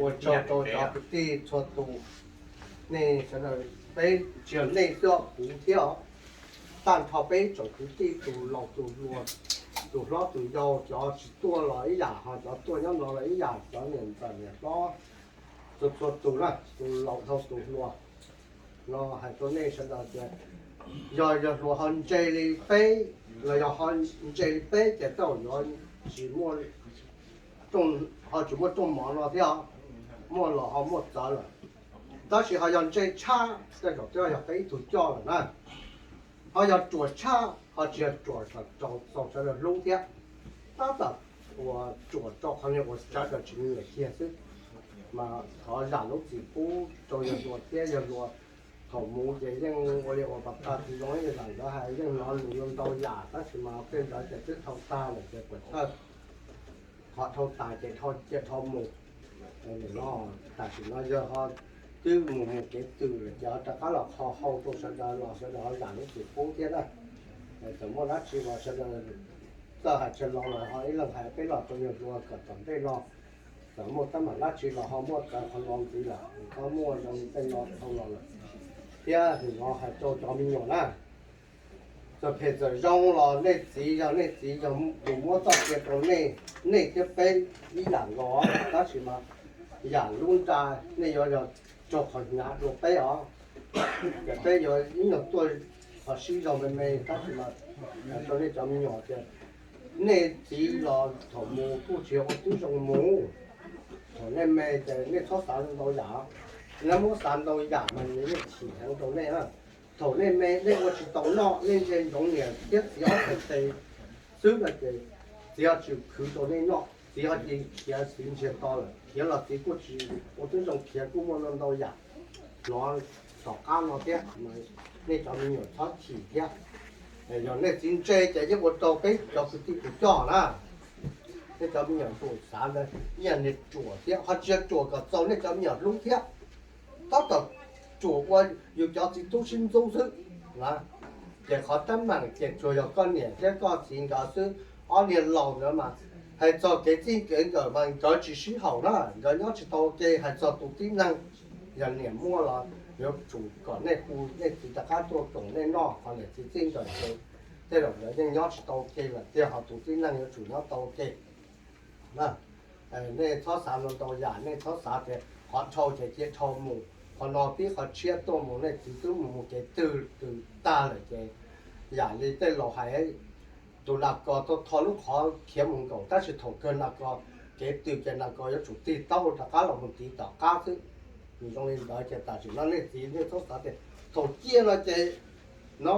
ua tsaug rau cov kwv tij txhua tus, nej sawv daws, peb tsis yog nej xwb, kuv thiab os, tag nrho peb tsoom kwv tij tus laus tus hluas, tus hlob tus yau, cov tsis tuaj los ib yam, ho cov tuaj nyob no los ib yam, cov niam ntxawm niam hlob, txhua txhua tus na, tus laus dhau tus hluas, no hais rau nej sawv daws tias yog yog hluas ho ntse li peb, los yog ho ntse li peb ces tej zaum yuav tsis muaj, ho tsis muaj rooj mov no thiab, muaj los ho muaj txawv lawm. Tab sis ho yog ntse tshaj tej zaum twb yog peb ib tug coj lawm na. Ho yog ruam tshaj ho tsis yog ruam, txaus sawv daws hlub thiab. Tab tom ua ruam rau qhov niag ua sawv daws tsis nyiam kiag xwb. Mas thov zam lub txim pub rau yawg hluas thiab yawg hluas. Thaum mus ces yeej ua li uas pas tag tsis zoo, yawg ntawd hais yeej hnov lus ntau yam tab sis mas tej ntawd ces twb dhau tag lawm ces puas thawj, qhov dhau tas ces cia dhau mus. No tam sim no yawg ho twb mus mus kev twm lawm ces ho rov qab los kho hau rau sawv daws los sawv daws ho zam lub txim pub thiab na. Txawm muaj dab tsi los sawv daws txawj hais tsawg los los ho ib leeg hais peb los rau yawg hluas kom tom ntej no txawm muaj teeb meem dab tsi los ho muaj txawv qhov no ntxiv lawm, txhob muaj zoo tej no dhau los lawm. Thiab hnub no hais rau cov me nyuam na, txawm phem txawm zoo los nej txiv yog nej txiv yog tus muab txoj sia rau nej, nej thiab peb ib yam nkaus, tab sis mas yam lub nra nej yuav yog raug qhov hnyav dua peb os. Ces peb yuav ib nyuag tuaj qhov sib zog me me tab sis mas rau nej cov me nyuam tias nej txiv los thaum mus kuj tsis yog ua tib zoo mus. Thaum nej me ces nej txhob xav ntau yam, nej muab xav ntau yam mas nws yeej chim heev rau nej na. Thaum nej me nej ua tsis tau noj, nej ntsia ntsoov niam thiab txiv ob txhais tes xwb no ces txiv ho tsis khwv rau nej noj, txiv ho cia khiav txiv ntsiag to lawm, khiav los txiv kuj tsis ua tib zoo khiav, kuj muaj ntau yam hnov tom qab no thiab. Nej cov me nyuam txhob chim thiab. Yog nej txiv ntse ces yeej ua rau peb cov kwv tij tus coj na. Nej cov me nyuam tus xav ntawd ib yam niag ruam thiab, ho tsis yog ruam kom txaus nej cov me nyuam hlub thiab. Tab tom ruam ua yus cov txiv tub sib ntxub xwb. Ces qhov teeb meem ces tsuas yog koj niam thiab koj txiv nkawd xwb. Ob niag laus nkawd mas hais txog kev txij kev nkawm mas nkawd tsis sib haum na, nkawd nyob tsis tau ua ke. Hais txog tus tib neeg, yog niam muaj los yuav tsum kom nej hu nej txiv rov qab tuaj koom nej noj, qhov niam txiv txij nkawm ces tej zaum nkawd yeej nyob tsis tau ua ke lawm tiag, ho tus tib neeg yuav tsum nyob tau ua ke. Nej txhob xav ntau yam, nej txhob xav tias qhov dhau ces cia dhau mus. Qhov no pib qhov tshiab tuaj mus nej txiv twb mus mus kev twg twg tag lawm ces yam li tej laus hais, tus nas kos tau tho lub qhov khiav mus nkaum tab sis thaum kawg nas kos kev twg ces nas kos yuav tsum tig taub hau rov qab los mus tiv tom qab xwb. Nws zoo li ntawd ces tam sim no nej txiv nej txhob xav tias thaum ciaj no ces no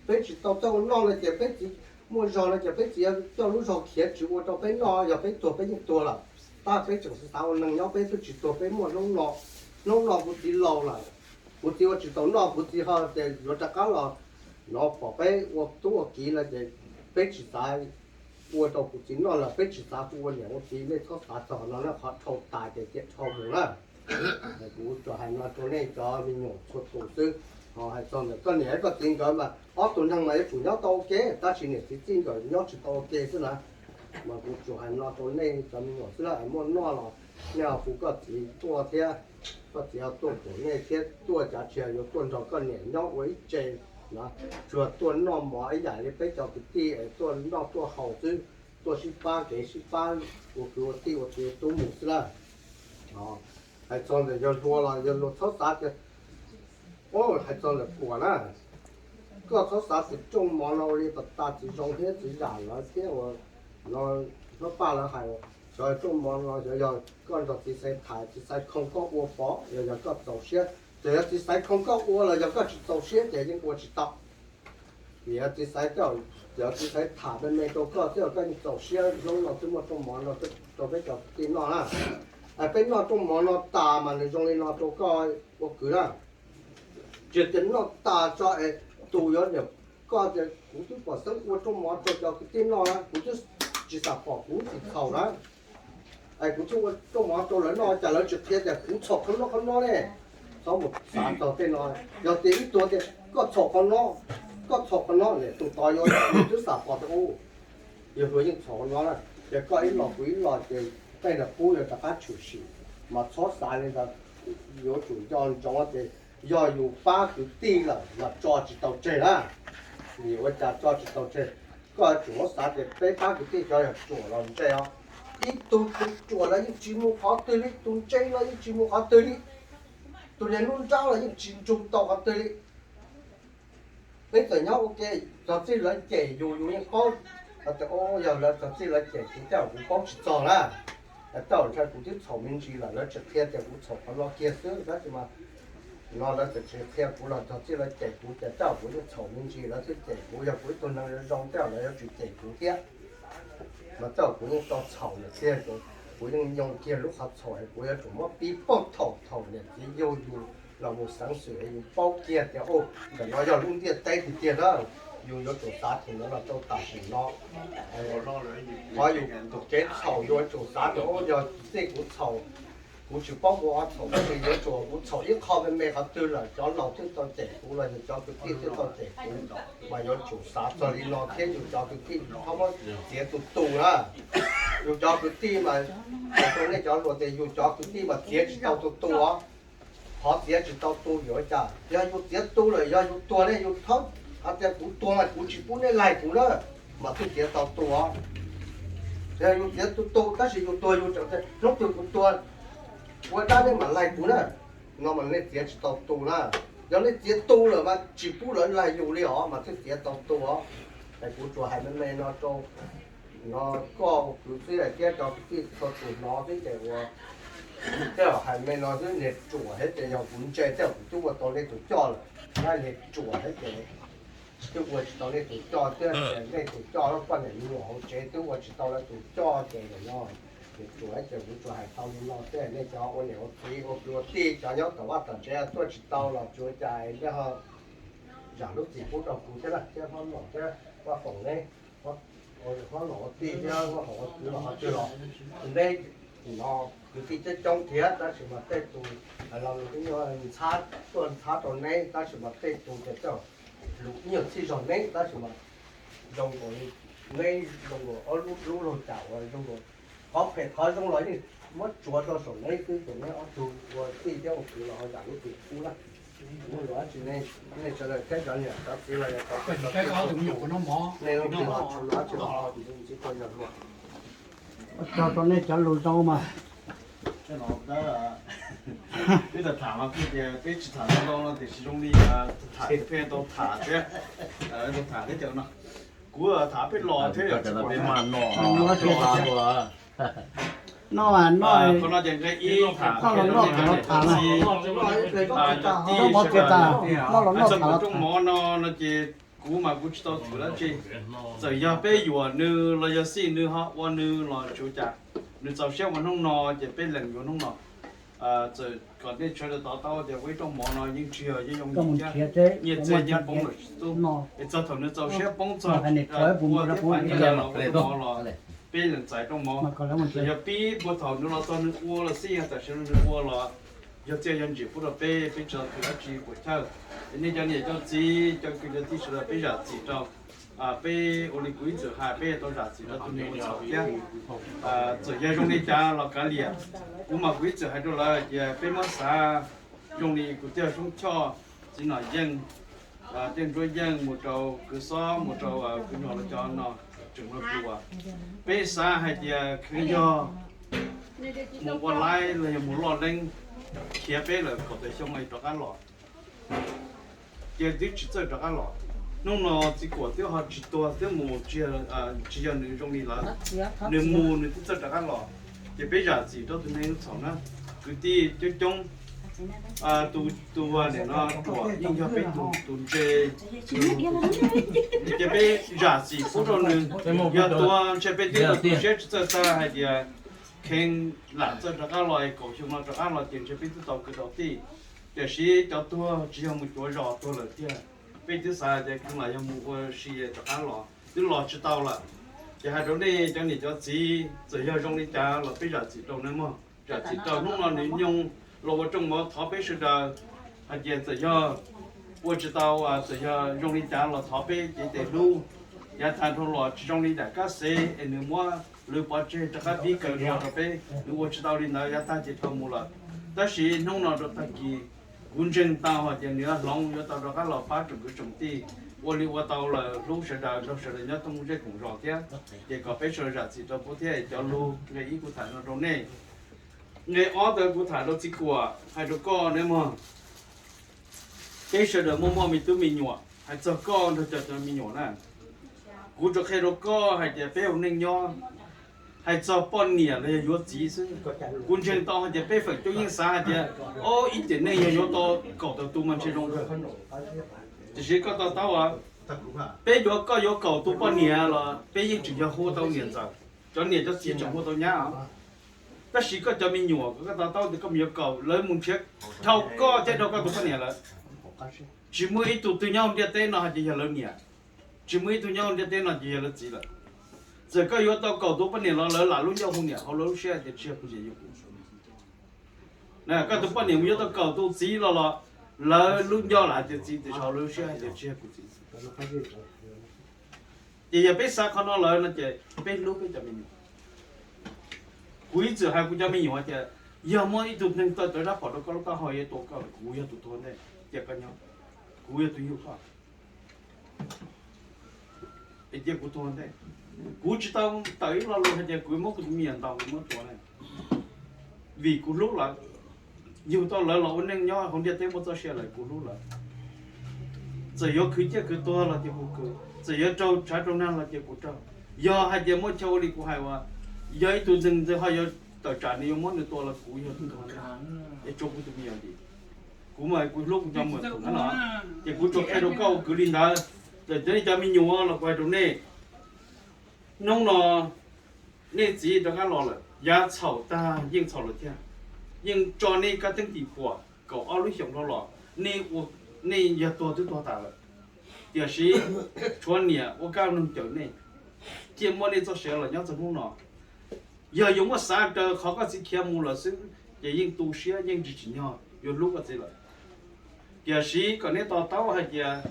peb tsis tau txawj ua noj no ces peb txiv muaj zog no ces peb txiv coj lub zog khiav tsis ua rau peb noj, yog peb tuag peb yeej tuag lawm. Tab peb tseem xav ua neeg nyob peb twb tsis tuag peb muaj hnub no, hnub no kuv txiv laus lawm, kuv txiv ua tsis tau noj kuv txiv ho tias yuav rov qab los no pom peb ua tub ua kiv no ces peb tsis xav ua rau kuv txiv noj lawm, peb tsis xav kuv ua niam ua txiv nej txhob xav txog no na, qhov dhau tas ces cia dhau mus na. Kuv tsuas hais no rau nej cov me nyuam txhua tus xwb. Ho hais txog ntawm koj niam koj txiv nkawd mas ob tug neeg mas yuav tsum nyob tau ua ke tab sis niam txiv txij nkawm nyob tsis tau ua ke xwb na. Mas kuv tsuas hais no rau nej cov me nyuam xwb na, muaj noj los nej ho hu koj txiv tuaj thiab, koj txiv ho tuaj pem nej thiab, tuaj cav tsis yog yuav tuaj nrog koj niam nyob ua ib tse no, tsuas tuaj noj mov ib yam li peb cov kwv tij es tuaj noj tuaj haus xwb, tuaj sib pab kev sib pab ua kwv ua tij ua txiv ua tub mus xwb na. Hais txog ntawm yawg hluas los yawg hluas txhob xav tias, hais txog ntawm Kuam na, koj txhob xav tias rooj mov no ua li pas tas txiv zoo thiab txiv zam lawv thiab uas no, Hlob Paj lawv hais, xyov rooj mov no xyov yog koj nrog txiv xaiv tham txiv xaiv khoo koj ua pov los yog koj txaus siab. Txawm yog txiv xaiv khoo koj ua los yog koj tsis txaus siab ces yeej ua tsis tau. Vim yog txiv xaiv, yog txiv xaiv tham me me rau koj thiab koj yeej txaus siab, hnub no twb muaj rooj mov no rau peb cov kwv tij noj na. Peb noj rooj mov no tas mas nws zoo li no rau koj ua kwv na. Tsis tias noj tas tso es tus yuav niam, koj tias kuv twb pom xeeb ua rooj mov rau cov kwv tij noj na, kuv twb tsis xam pom kuv tsis txhaum na. Es kuv twb ua rooj mov rau lawv noj cas lawv tsis qhia tias kuv txhaum qhov no qhov no ne? Txhob mus xav txog tej no. Yog tias ib tug tias koj txhaum qhov no, koj txhaum qhov no, tus tod yuav twb xam pom tias u, yawg hluas yeej txhaum qhov no na. Ces koj ib los kuv ib los ces tej ntawd qub yuav rov qab tshwm sim. Mas txhob xav li ntawd, yuav tsum nco ntsoov tias yog yus pab kwv tij lawm mas tso tsis tau tseg na. Vim ua cas tso tsis tau tseg? Koj yuav tsum muab xav tias peb pab kwv tij cov yog ruam los ntse os, ib tug tus ruam los yeej tsis mus qhov twg li, tus ntse los yeej tsis mus qhov twg li, tus niag hnub nrab los yeej tsis ntsug tau qhov twg li. Peb txawm nyob ua ke, txog txij lawv cem yus yus yeej paub tias yog lawv txog txij lawv cem kuv tej zaum kuv paub tsis txog na. Tej zaum ntshai kuv twb txhaum me ntsis lawm lawv tsis qhia tias kuv txhaum qhov no kiag xwb tab sis mas no lawv txawm tsis qhia kuv los txog txij lawv cem kuv ces tej zaum kuv yeej txhaum me ntsis lawv twb cem kuv, yog kuv ib tug neeg zoo tej zaum lawv yuav tsum cem kuv thiab. Mas tej zaum kuv yeej tau txhaum lawm tiag, kuv yeej nyoo kiag lub qhov txhaum es kuv yuav tsum muab pib pauj thaum thaum niam txiv yug yus los mus xeev xwm es yus paub kiag tias ntawm no yog lub ntiaj teb tiag tiag na. Yus yuav tsum xav thaum ntawd los rau tam sim no. Qhov yus tus kev txhaum yus yuav tsum xav tias yog txij kuv txhaum, kuv tsis paub kuv ho txhaum tab sis yuav tsum kuv txhaum ib qho me me qhov twg lawm cov laus twb tau cem kuv los yog cov kwv tij twb tau cem kuv, mas yuav tsum xav txog li no thiab yus cov kwv tij txhob muab txiav tus tu na. Yus cov kwv tij mas, hais rau nej cov hluas tias yus cov kwv tij mas txiav tsis tau tus tu os. Qhov txiav tsis tau tu vim ua cas? Yog yus txiav tu lawm yog yus tuag ne yus txhob hais tias kuv tuag mas kuv tsis pub nej laig kuv na, mas twb txiav tau tu os. Yog yus txiav tus tu tab sis yus tuag yus tseem tias hnub twg kuv tuag ua dab nej mam laig kuv na, no mas nej txiav tsis tau tu na. Yog nej txiav tu lawm mas tsis pub lawv laig yus li os mas twb txiav tau tu os. Es kuv tsuas hais me me no rau no koj kwv xwb thiab cov kwv tij txhua tus hnov xwb ces ua, tej zaum hais me no xwb niag ruam thiab ces yog kuv ntse tej zaum kuv twb ua tau nej tus coj lawm. Niag ruam thiab ces twb ua tsis tau nej tus coj thiab ces nej tus coj poj niam me nyuam hauv tsev twb ua tsis tau lawv tus coj ces no niag ruam thiab ces kuv tsuas hais tau li no xwb. Nej cov ua niam ua txiv ua kwv ua tij cov nyob tom vaj tom tsev tuaj tsis tau los tsuav cas nej ho zam lub txim pub rau kuv thiab thiab Hlob Nom thiab Vaj Foom neb, Hlob Nom ua tij thiab Vaj Foom ua kwv los qhov twg los neb no kwv tij coob coob thiab tab sis mas tej tus hais los tuaj ntxhab rau neb tab sis mas tej tus ces tej lus nyuag txhij zog neb tab sis mas zoo nkaus neb zoo nkaus ob lub lub lug cas uas zoo nkaus qhov phem qhov zoo los yeej muab tsuav rau saum neb xwb ces neb ob tug ua tij thiab ua kwv los ho zam lub txim pub na. Kuv ua dab tsi nej sawv daws thiab cov niam cov txiv los yog cov kwv cov tij txhua tus, nej leej twg ho tshua dab tsi los ho ntsib tau yog luag. Ua tsaug rau nej cov lus zoo mas. Peb tham mas kuj tias peb tsis tham ntau no tiam sis zoo li tham peb tau tham thiab, tau tham thiab cov no. Kuv tham peb los thiab yog peb mas no, no no qhov no ces nqe ib tham los no tham, cov tij sawv daws, txog kuv rooj mov no no ces kuv mas kuv tsis tau thwm dab tsi. Txawm yog peb yuam nws los yog xij nws ho ua nws los tsis ua cas, nws txaus siab ua hnub no ces peb lees yuav hnub no. Txawm kom nej sawv daws to taub tias ua ib rooj mov no yeej tsis yog yeej yoo li thiab, nyiaj txiag yeej poob lawm tsis tub. Es txog thaum nws txaus siab poob txog ua thiab pab nyiaj los ua rooj mov los peb lees txais rooj mov. Txawm yog pib puag thaum nws los txog nws ua los xij yog tam sim no nws ua los yog txiaj yog ntsim pub rau peb, peb tsis tau thwm dab tsi puas chawj. Es nej cov niam cov txiv cov kwv cov tij sawv daws peb zam txim rau. Peb ua li kuv ib txwm hais peb tau zam txim rau tus neeg ua txhaum thiab. Txawm yog zoo li cas los kav liam, kuv mas kuv ib txwm hais rau lawv tias peb muab xav zoo li kuv tij Xyoob Choj, txiv Nom Yeej, tej Ntsuab Yeej mus rau kwv Xob mus rau kwv Nyuam los cov no tseem hluas. Peb xav hais tias khwv yog mus ua laib los yog mus loj leeb khiav peb lawm kaum tawm xyoo rov qab los, ces twb tsis txawj rov qab los. Hnub no txiv Kuam twb ho tsis tuag twb mus, tsis yog nws zoo li lawv, nws mus nws twb txawj rov qab los. Ces peb zam txim rau tus neeg txhaum na, kwv tij coob coob. Tus tus nim no Kuam yeej yog peb tus tus ntse, ces peb zam txim pub rau nws. Yog tuag ntshe peb twb tu siab tsis txawj xav hais tias kheev lam txawj rov qab los, kaum xyoo no rov qab los ces ntshe peb twb tau kwv tau tij. Tiam sis cov tuag tsis yog mus cuav zos tuag lawm tiag. Peb twb xav tias kheev lam yog mus ua si rov qab los twb los tsis tau lawm. Ces hais rau nej cov niam cov txiv txawm yog zoo li cas los peb zam txim rau nej mog. Zam txim rau hnub no nws nyoog los ua rooj mov thov peb sawv daws hais tias txawm yog ua tsis tau, txawm yog zoo li cas los thov peb cev tes hlub. Yav tag dhau los tsis zoo li daim kab xev es nws muab lwv pov tseg rov qab pib kaw zog rau peb, nws ua tsis tau li ntawd yav tag ces dhau mus lawm. Tab sis hnub no rau tag kis kuv ntseeg tau hais tias nws yuav hloov yuav tau rov qab los pab tsoom kwv tsoom tij ua li ua tau lawm hlub sawv daws nrog sawv daws nyob thoob zej koom zos thiab. Ces kom peb sawv daws zam txim rau puab thiab. Cov lus nqe ib kuv tham no rau nej. Nqe ob ntawd kuv tham rau txiv Kuam hais rau koj ne mog. Peb sawv daws muaj muaj me tub me nyuam, hais txog koj nrog cov cov me nyuam na, kuv tsuas qhia rau koj hais tias peb ua neej nyob, hais txog poj niam los yog yuav txiv xwb, kuv ntseeg tau hais tias peb feem coob yeej xav hais tias, o, ib tiam neej yog yuav tau kaum tawm tus mas ntshe zoo kawg. Tiam sis koj to taub, peb yuav, koj yuav kaum tus poj niam los peb yeej tseem yog hu tau niam ntxawm, cov niam cov txiv tseem hu tau nyab os. Tab sis koj cov me nyuam koj to taub tias koj mus yuav kaum, lawv mus nrhiav dhau koj thiab dhau koj tus poj niam lawm. Tsis muaj ib tug twg nyob hauv ntiaj teb no hais tias yog lawv niam, tsis muaj ib tug nyob hauv ntiaj teb no ces yog lawv txiv lawm. Txawm koj yuav tau kaum tus poj niam los lawv lam lub ncauj hu niam hauv lawv lub siab hais tias tsis yog kuv niam yog kuv txiv. Koj tus poj niam mus yuav tau kaum tus txiv los los lawv lub ncauj lam hais tias txiv, tiam sis hauv lawv lub siab hais tias tsis yog kuv txiv. Ces yog peb xav qhov no lawm no ces peb hlub peb cov me nyuam. Kuv ib txwm hais kuv cov me nyuam tias, yog muaj ib tug neeg tawm zaj phom rau koj lub taub hau yuav tua koj, kuv yog tus tuag ntej, cia koj nyob, kuv yog tus yug koj. Es cia kuv tuag ntej. Kuv tsis tau tawm ib lo lus hais tias kuv muab kuv tus me nyuam ntaus kuv muab tua ne, vim kuv hlub lawv. Yug tau lawv los ua neej nyob hauv ntiaj teb muaj txoj sia lawm kuv hlub lawv. Txawm yuav khwv ciaj khwv tuag los cia kuv khwv, txawm yuav raug tshav raug nag los cia kuv raug. Yog hais tias muaj chaw ua li kuv hais uas yog ib tug neeg ntawd ho yuav tawm tsam nws yuav muab nws tua los kuv yog tus tuag ntej, es tsuas kuv tus me nyuam dim. Kuv mas kuv hlub kuv cov me nyuam no, ces kuv tsuas qhia rau koj ua kwv li ntawd. Txawm cov nej cov me nyuam los kuv hais rau nej, hnub no nej txiv rov qab los lawm, yav txhaum tag yeej txhaum lawm thiab, yeej tso nej kab teeb tim puam kaum ob lub xyoos dhau los, nej ua, nej yog tuag twb tuag tas lawm. Tiam sis tshuav niam ua kab noog cawm nej, thiaj muaj nej txoj sia los nyob txog hnub no. Yog yuav muab xav raws qhov koj txiv khiav mus lawm xwb, ces yeej tu siab yeej tsis tsim nyog yuav hlub koj txiv lawm. Tiam sis kom nej to taub hais tias,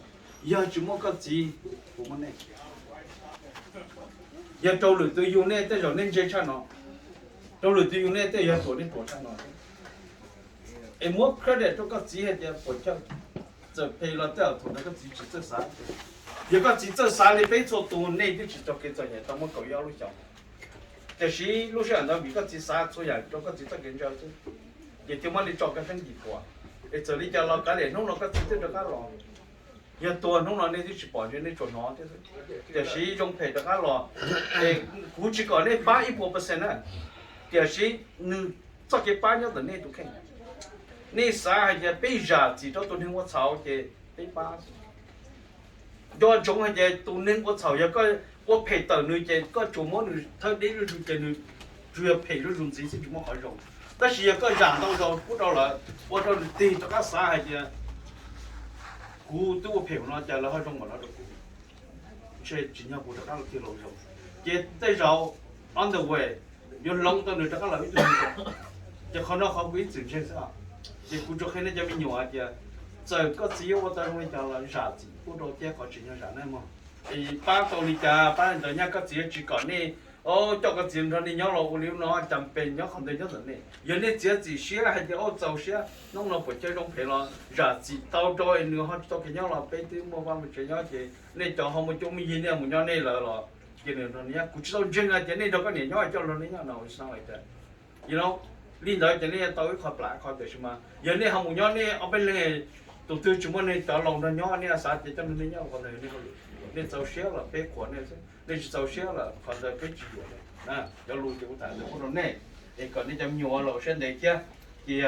yog tsis muaj koj txiv, puas muaj nej? Yog raug lwm tus yug nej tej zaum nej ntse tshaj no, raug lwm tus yug nej tej yog ruam nej ruam tshaj no. Es muab credit rau koj txiv hais tias puas chawj, txawm phem los tej zaum thaum ntawd koj txiv tsis txawj xav. Yog koj txiv txawj xav li peb txhua tus nej twb tsis tau kev txom nyem tau muaj kaum ib ob lub xyoos. Tiam sis lub sij hawm ntawd vim koj txiv xav txhua yam rau koj txiv txoj kev ntshaw xwb. ces thiaj muab li tso kab teeb yim puas. Es txawm li cas los kav liam hnub no koj txiv twb rov qab los. Yog tuag hnub no nej twb tsis pom ntsia nej tsuas hnov thiab xwb. Tiam sis zoo phem rov qab los, es kuv tsis kom nej pab ib puas percent na, tiam sis nws txoj kev pab nyob ntawm nej tus kheej. Nej xav hais tias peb zam txim rau tus neeg ua txhaum ces peb pab. Nco ntsoov hais tias tus neeg ua txhaum yog koj ua phem tawm nws ces koj tsuas muab nws thawb deb zuj zus ces nws tsuas yog phem zuj zus ntxiv xwb tsis muaj qhov zoo. Tab sis yog koj zam ntau zaus pub rau lawv, ua rau nws tig rov qab xav hais tias kuv twb ua phem no cas lawv ho zoo npaum no rau kuv, ntshe tsim nyog kuv rov qab los tig los zoo. Ces tej zaum on the way yuav hloov tau nws rov qab los ib tug neeg zoo. Ces qhov no qhov kuv ib txwm ntseeg xwb. Ces kuv tsuas qhia nej cov me nyuam hais tias txawm koj txiv yuav ua tau zoo li cas los zam txim pub rau thiab qhov tsim nyog zam nej mog. Es pab tau li cas pab li ntawd, nyaj koj txiv tsis kom nej coj koj txiv nrog nej nyob los ua li no cas pes nyob qhov ntawd nyob ntawm nej. Yog nej txiav txim siab hais tias ua txaus siab hnub no puas cawj zoo phem los zam txim tau rau nws ho tsis tau kev nyob los peb twb muaj vaj muaj tsev nyob ces nej cov ho muaj cuab muaj yig nej mus nyob nej lawm los ces nws nrog nej nyob. Kuv tsis tau ntseeg hais tias nej nrog koj niam nyob coj nrog nej nyob no, li ntawd ces nej tau ib qho plam qhov tiam sis mas yog nej ho mus nyob nej ob peb leeg, tus twg tsis muaj nej cov laus nrog nyob nej xav tias coj nrog nej nyob qhov ntawd nej txaus siab los peb qhuas nej xwb, nej tsis txaus siab los qhov ntawd peb tsis yuam nej. Cov lus ces kuv tham ntawd pub rau nej es kom nej cov me nyuam los ua siab ntev thiab. Ces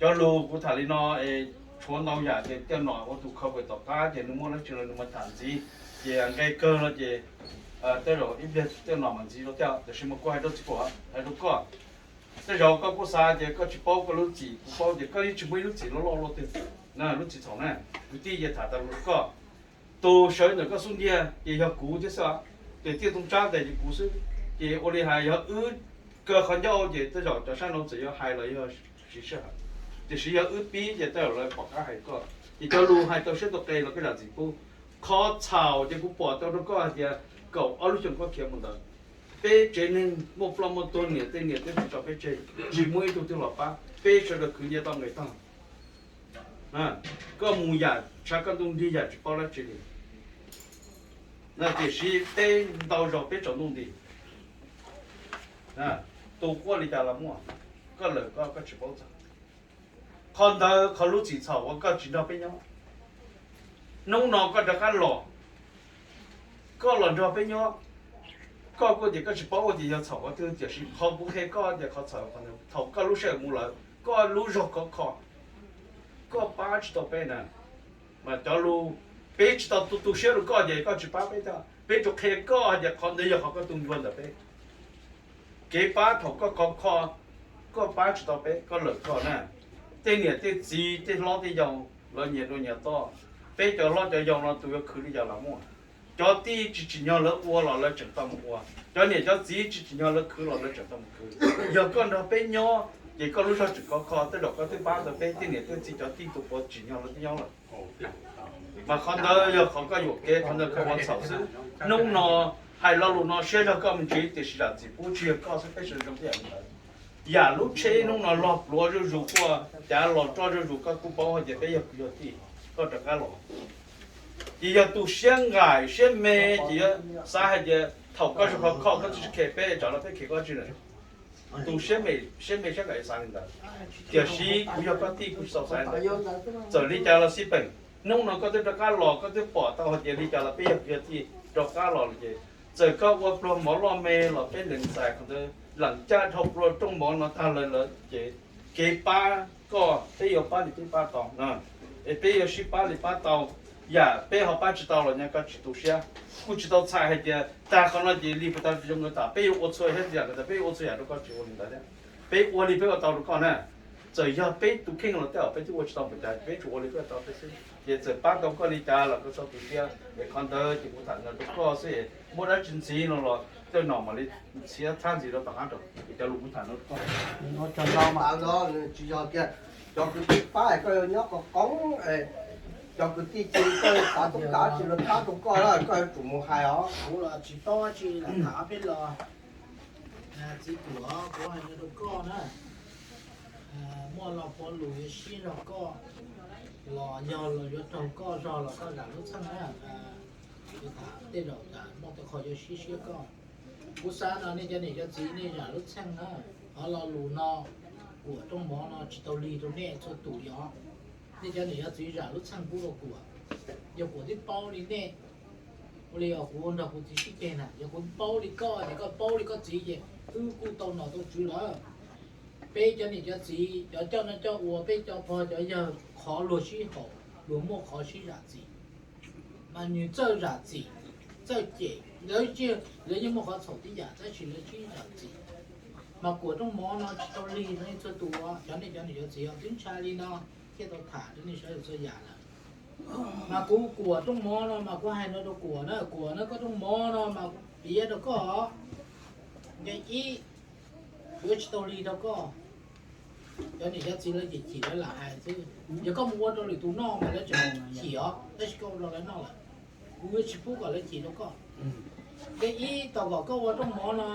cov lus kuv tham li no es tshuav ntau yam ces Tiaj Nom ua tus cover tom qab ces nws muaj dab tsi los nws mam tham ntxiv. Ces nqe kawg no ces tej zaum ib pliag Tiaj Nom mam ntxiv rau thiab, tiam sis mas kuv hais rau txiv Phuam, hais rau koj, tej zaum koj kuj xav tias koj tsis paub koj lub txim, kuv paub tias koj yeej tsis muaj ib lub txim loj loj luaj twg na, lub txim txhaum na. Kwv tij ces tham tas lus rau koj, tus sawv ntawm koj xub ntiag ces yog kuv thiab xwb, ces Tiaj Tooj Tsab tes ces kuv xwb. Ces ua li hais yog wb kaw qhov ncauj ces tej zaum cov sab nraud txawm yuav hais los yog siv sij hawm, tiam sis yog wb pib ces tej zaum lawv pom qab hais koj. Ces cov lus hais tau siab tau qe los koj zam txim pub. Qhov txhaum ces kuv pom tau rau koj hais tias kaum ob lub xyoo koj khiav mus ntawd, peb tsev neeg muaj ploj muaj tuag, niam tej niam twb tso peb tseg, tsis muaj ib tug twg los pab, peb sawv daws khwv nce toj nqes tog. Koj mus yam tshav koj ntuj nrig yam tsis paub dab tsi li. Tiam sis peb ntau zaus peb tsaus ntuj nti, tus quaj li cas los muaj, koj lawm koj, koj tsis paub txog. Qhov ntawd qhov lub txim txhaum uas koj tsis nrog peb nyob. Hnub no koj rov qab los, koj los nrog peb nyob, koj kuj tias koj tsis paub ua tias yog txhaum qhov twg, tiam sis qhov kuv qhia koj tias qhov txhaum qhov ntawd thaum koj lub sij hawm mus lawm, koj lub zog khov kho, koj pab tsis tau peb na. Mas cov lus, peb tsis tau tu tu siab rau koj ces koj tsis pab peb thiab. Peb tsuas qhia koj hais tias qhov ntawd yog qhov koj tu ncua ntawm peb. Kev pab thaum koj khov kho, koj pab tsis tau peb, koj lawm koj na. Tej niam tej txiv tej hlob tej yau lawv nyias dua nyias toj. Peb cov hlob cov yau no tus yuav khwv li cas los muaj. Cov tij tsis tsim nyog lawv ua los lawv tseem tau mus ua, cov niam cov txiv tsis tsim nyog lawv khwv los lawv tseem tau mus khwv. Yog koj nrog peb nyob ces koj lub zog tseem khov kho, tej zaum koj twb pab tau peb tej niam tej txiv cov tij tus puav tsim nyog lawv twb nyob lawm. Mas qhov ntawd yog qhov koj yuam kev, qhov ntawd koj ua txhaum xwb. Hnub no hais lo lus no siab zog koj me ntsis, tiam sis zam txim pub tsis yog koj xwb, peb sawv daws zoo thiab yam li ntawd. Yam lub tsheb hnub no log pluav zuj zus, quaj cav los roj zuj zus, koj kuj paub hais tias peb yog kwv yog tij, koj rov qab los. Ces yog tus siab nqaim siab me, ces yuav xav hais tias thaum koj zoo khov kho koj twb tsis khe peb, tsam no peb khe koj tsi lawm. Tus siab me siab nqaim xav li ntawd. Tiam sis kuv yog koj tij kuv tsis txaus xav li ntawd. Txawm li cas los xij peem, hnub no koj twb rov qab los, koj twb pom tau hais tias li cas los peb yog kwv yog tij rov qab los lawm ces txawm koj ua pluag mov loj me los peb lees txais qhov ntawd, lam caj dhau pluag rooj mov no tag lawm lawm ces kev pab koj peb yuav pab li peb pab tau, es peb yuav sib pab li pab tau. Yam peb ho pab tsis tau los nyaj koj tsis tu siab, kuj tsis tau txhais hais tias tag qhov no ces li puas tau zoo nkawd tas, peb yuav ua txhua yam, peb yuav ua txhua yam rau koj, tsis ua li ntawd thiab. Peb ua li peb ua tau rau koj na. Txawm yog peb tus kheej los tej zaum peb twb ua tsis tau npaum cas, peb tsuas ua li peb ua tau peb xwb. Ces txawm pab tau koj li cas los koj txhob tu siab, es qhov ntawd ces kuv tham ntawd rau koj xwb. Muaj dab tsi ntxiv no los tej nom mam li txhiab txhab ntxiv rau tom qab rau, es cov lus kuv tham no rau koj. Ua tsaug ntau mas, tsis yog tias cov kwv tij pab es koj yuav nyob qhov qoob, cov kwv tij ces koj xav tub kav tsis lawv pab rau koj, koj yuav tsum mus hais os. Kuv los tsis paub dab tsi, lam tham ob peb los. Txiv Tuam, kuv hais no rau koj na, muaj lo puav lus yuav sib zog koj los yog los yuav raug koj zog los koj zam lub txheej na. Kuv tham tej zaum tas muaj tej qho yuav sib siab koj. Kuv xav no nej cov niam cov txiv nej zam lub txheej na. Qhov lo lus no Kuam rooj mov no tsis tau lig rau nej txhua tus li os. Nej cov niam cov txiv zam lub txheej pub rau Kuam. Yog Kuam twb paub li nej, ua li os, kuv ua nrog kuv txiv sib ceg na, yog kuv paub li koj ces koj paub li koj txiv ces wb kuj tau nom tau tswv lawm. Peb cov niam cov txiv cov coj noj coj ua, peb cov pog cov yawg qhov luag sib haum, luag muaj qhov sib zam txim. Mas nws txawj zam txim, txawj cem, lawv yeej muaj qhov txhaum tib yam tab sis lawv sib zam txim. Mas Kuam rooj mov no tsis tau lig rau nej txhua tus, cov nej cov niam cov txiv twb ntshai li no thiaj tau tham rau nej sawv daws txhua yam lawm. Mas kuv Kuam rooj mov no mas kuv hais no rau Kuam na, Kuam na, koj rooj mov no mas piav rau koj, nqe ib, yuav tsis tau lig rau koj. Cov niam cov txiv lawv cem chim lawv lam hais xwb, yog koj mus ua rau lwm tus noj mas lawv tseem chim os, tab sis koj ua rau lawv noj lawm, kuv yuav tsis pub kom lawv chim rau koj. Nqe ib, tos kom koj ua rooj mov no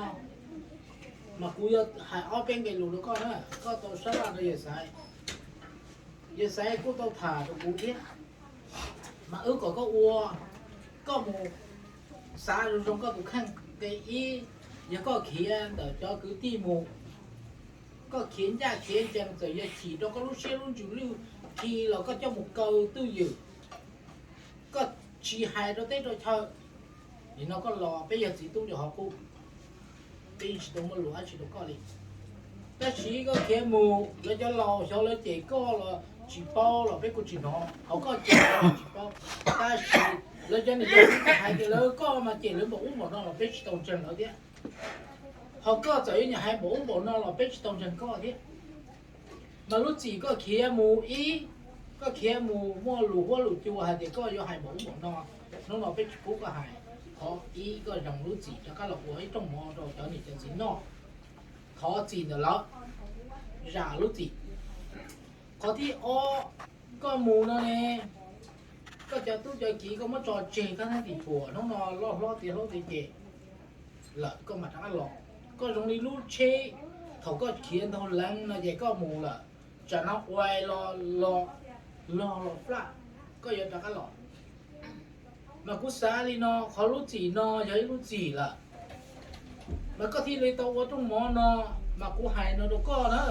mas kuv yuav hais ob peb nqe lus rau koj na, koj tau sab laj rau yawg Xaiv. Yawg Xaiv kuj tau tham rau kuv thiab, mas wb kom koj ua, koj mus xav zoo zoo koj tus kheej. Nqe ib, yog koj khiav ntawm cov kwv tij mus, koj khiav ncaj khiav ncees, txawm yog chim rau koj lub siab lub ntsws lwj khi los koj coj mus kaw twj ywm, koj tsis hais rau teb rau chaw. Nim no koj los peb yog txiv tub li qhov qub, peb yeej tsis tau muaj lus dab tsi rau koj li. Tab sis koj khiav mus, lawv cov laus xyov lawv cem koj los tsis paub los peb kuj tsis hnov, hos koj cem los tsis paub. Tab sis lawv cov niam cov txiv hais tias lawv koj mas cem lawv npaum ub npaum no los peb tsis tau ntseeg lawv thiab. Hos koj txawm yuav nyiam hais npaum ub npaum no los peb tsis tau ntseeg koj thiab. Mas lub txim koj khiav mus ib, koj khiav mus muaj lus huab lus cua hais tias koj yuav hais npaum ub npaum no, hnub no peb tsis pub koj hais. Qhov ib, koj zoo lub txim rov qab los ua ib rooj mov rau cov niam cov txiv noj, thov txim ntawm lawv, zam lub txim. Qhov thib ob, koj mus no ne, koj cov tub cov kiv koj muab tso tseg, koj thab tim thuam hnub no loj hlob tiav hlob tiav ceg lawm koj mam rov qab los. Koj zoo li lub tsheb, thaum koj khiav ntaug leev no ces koj mus lawm, tsam no uas los, los los flaj, koj yuav rov qab los. Mas kuv xav li no, qhov lub txim no yog ib lub txim lawm, mas koj thiaj li tau ua rooj mov no, mas kuv hais no rau koj na.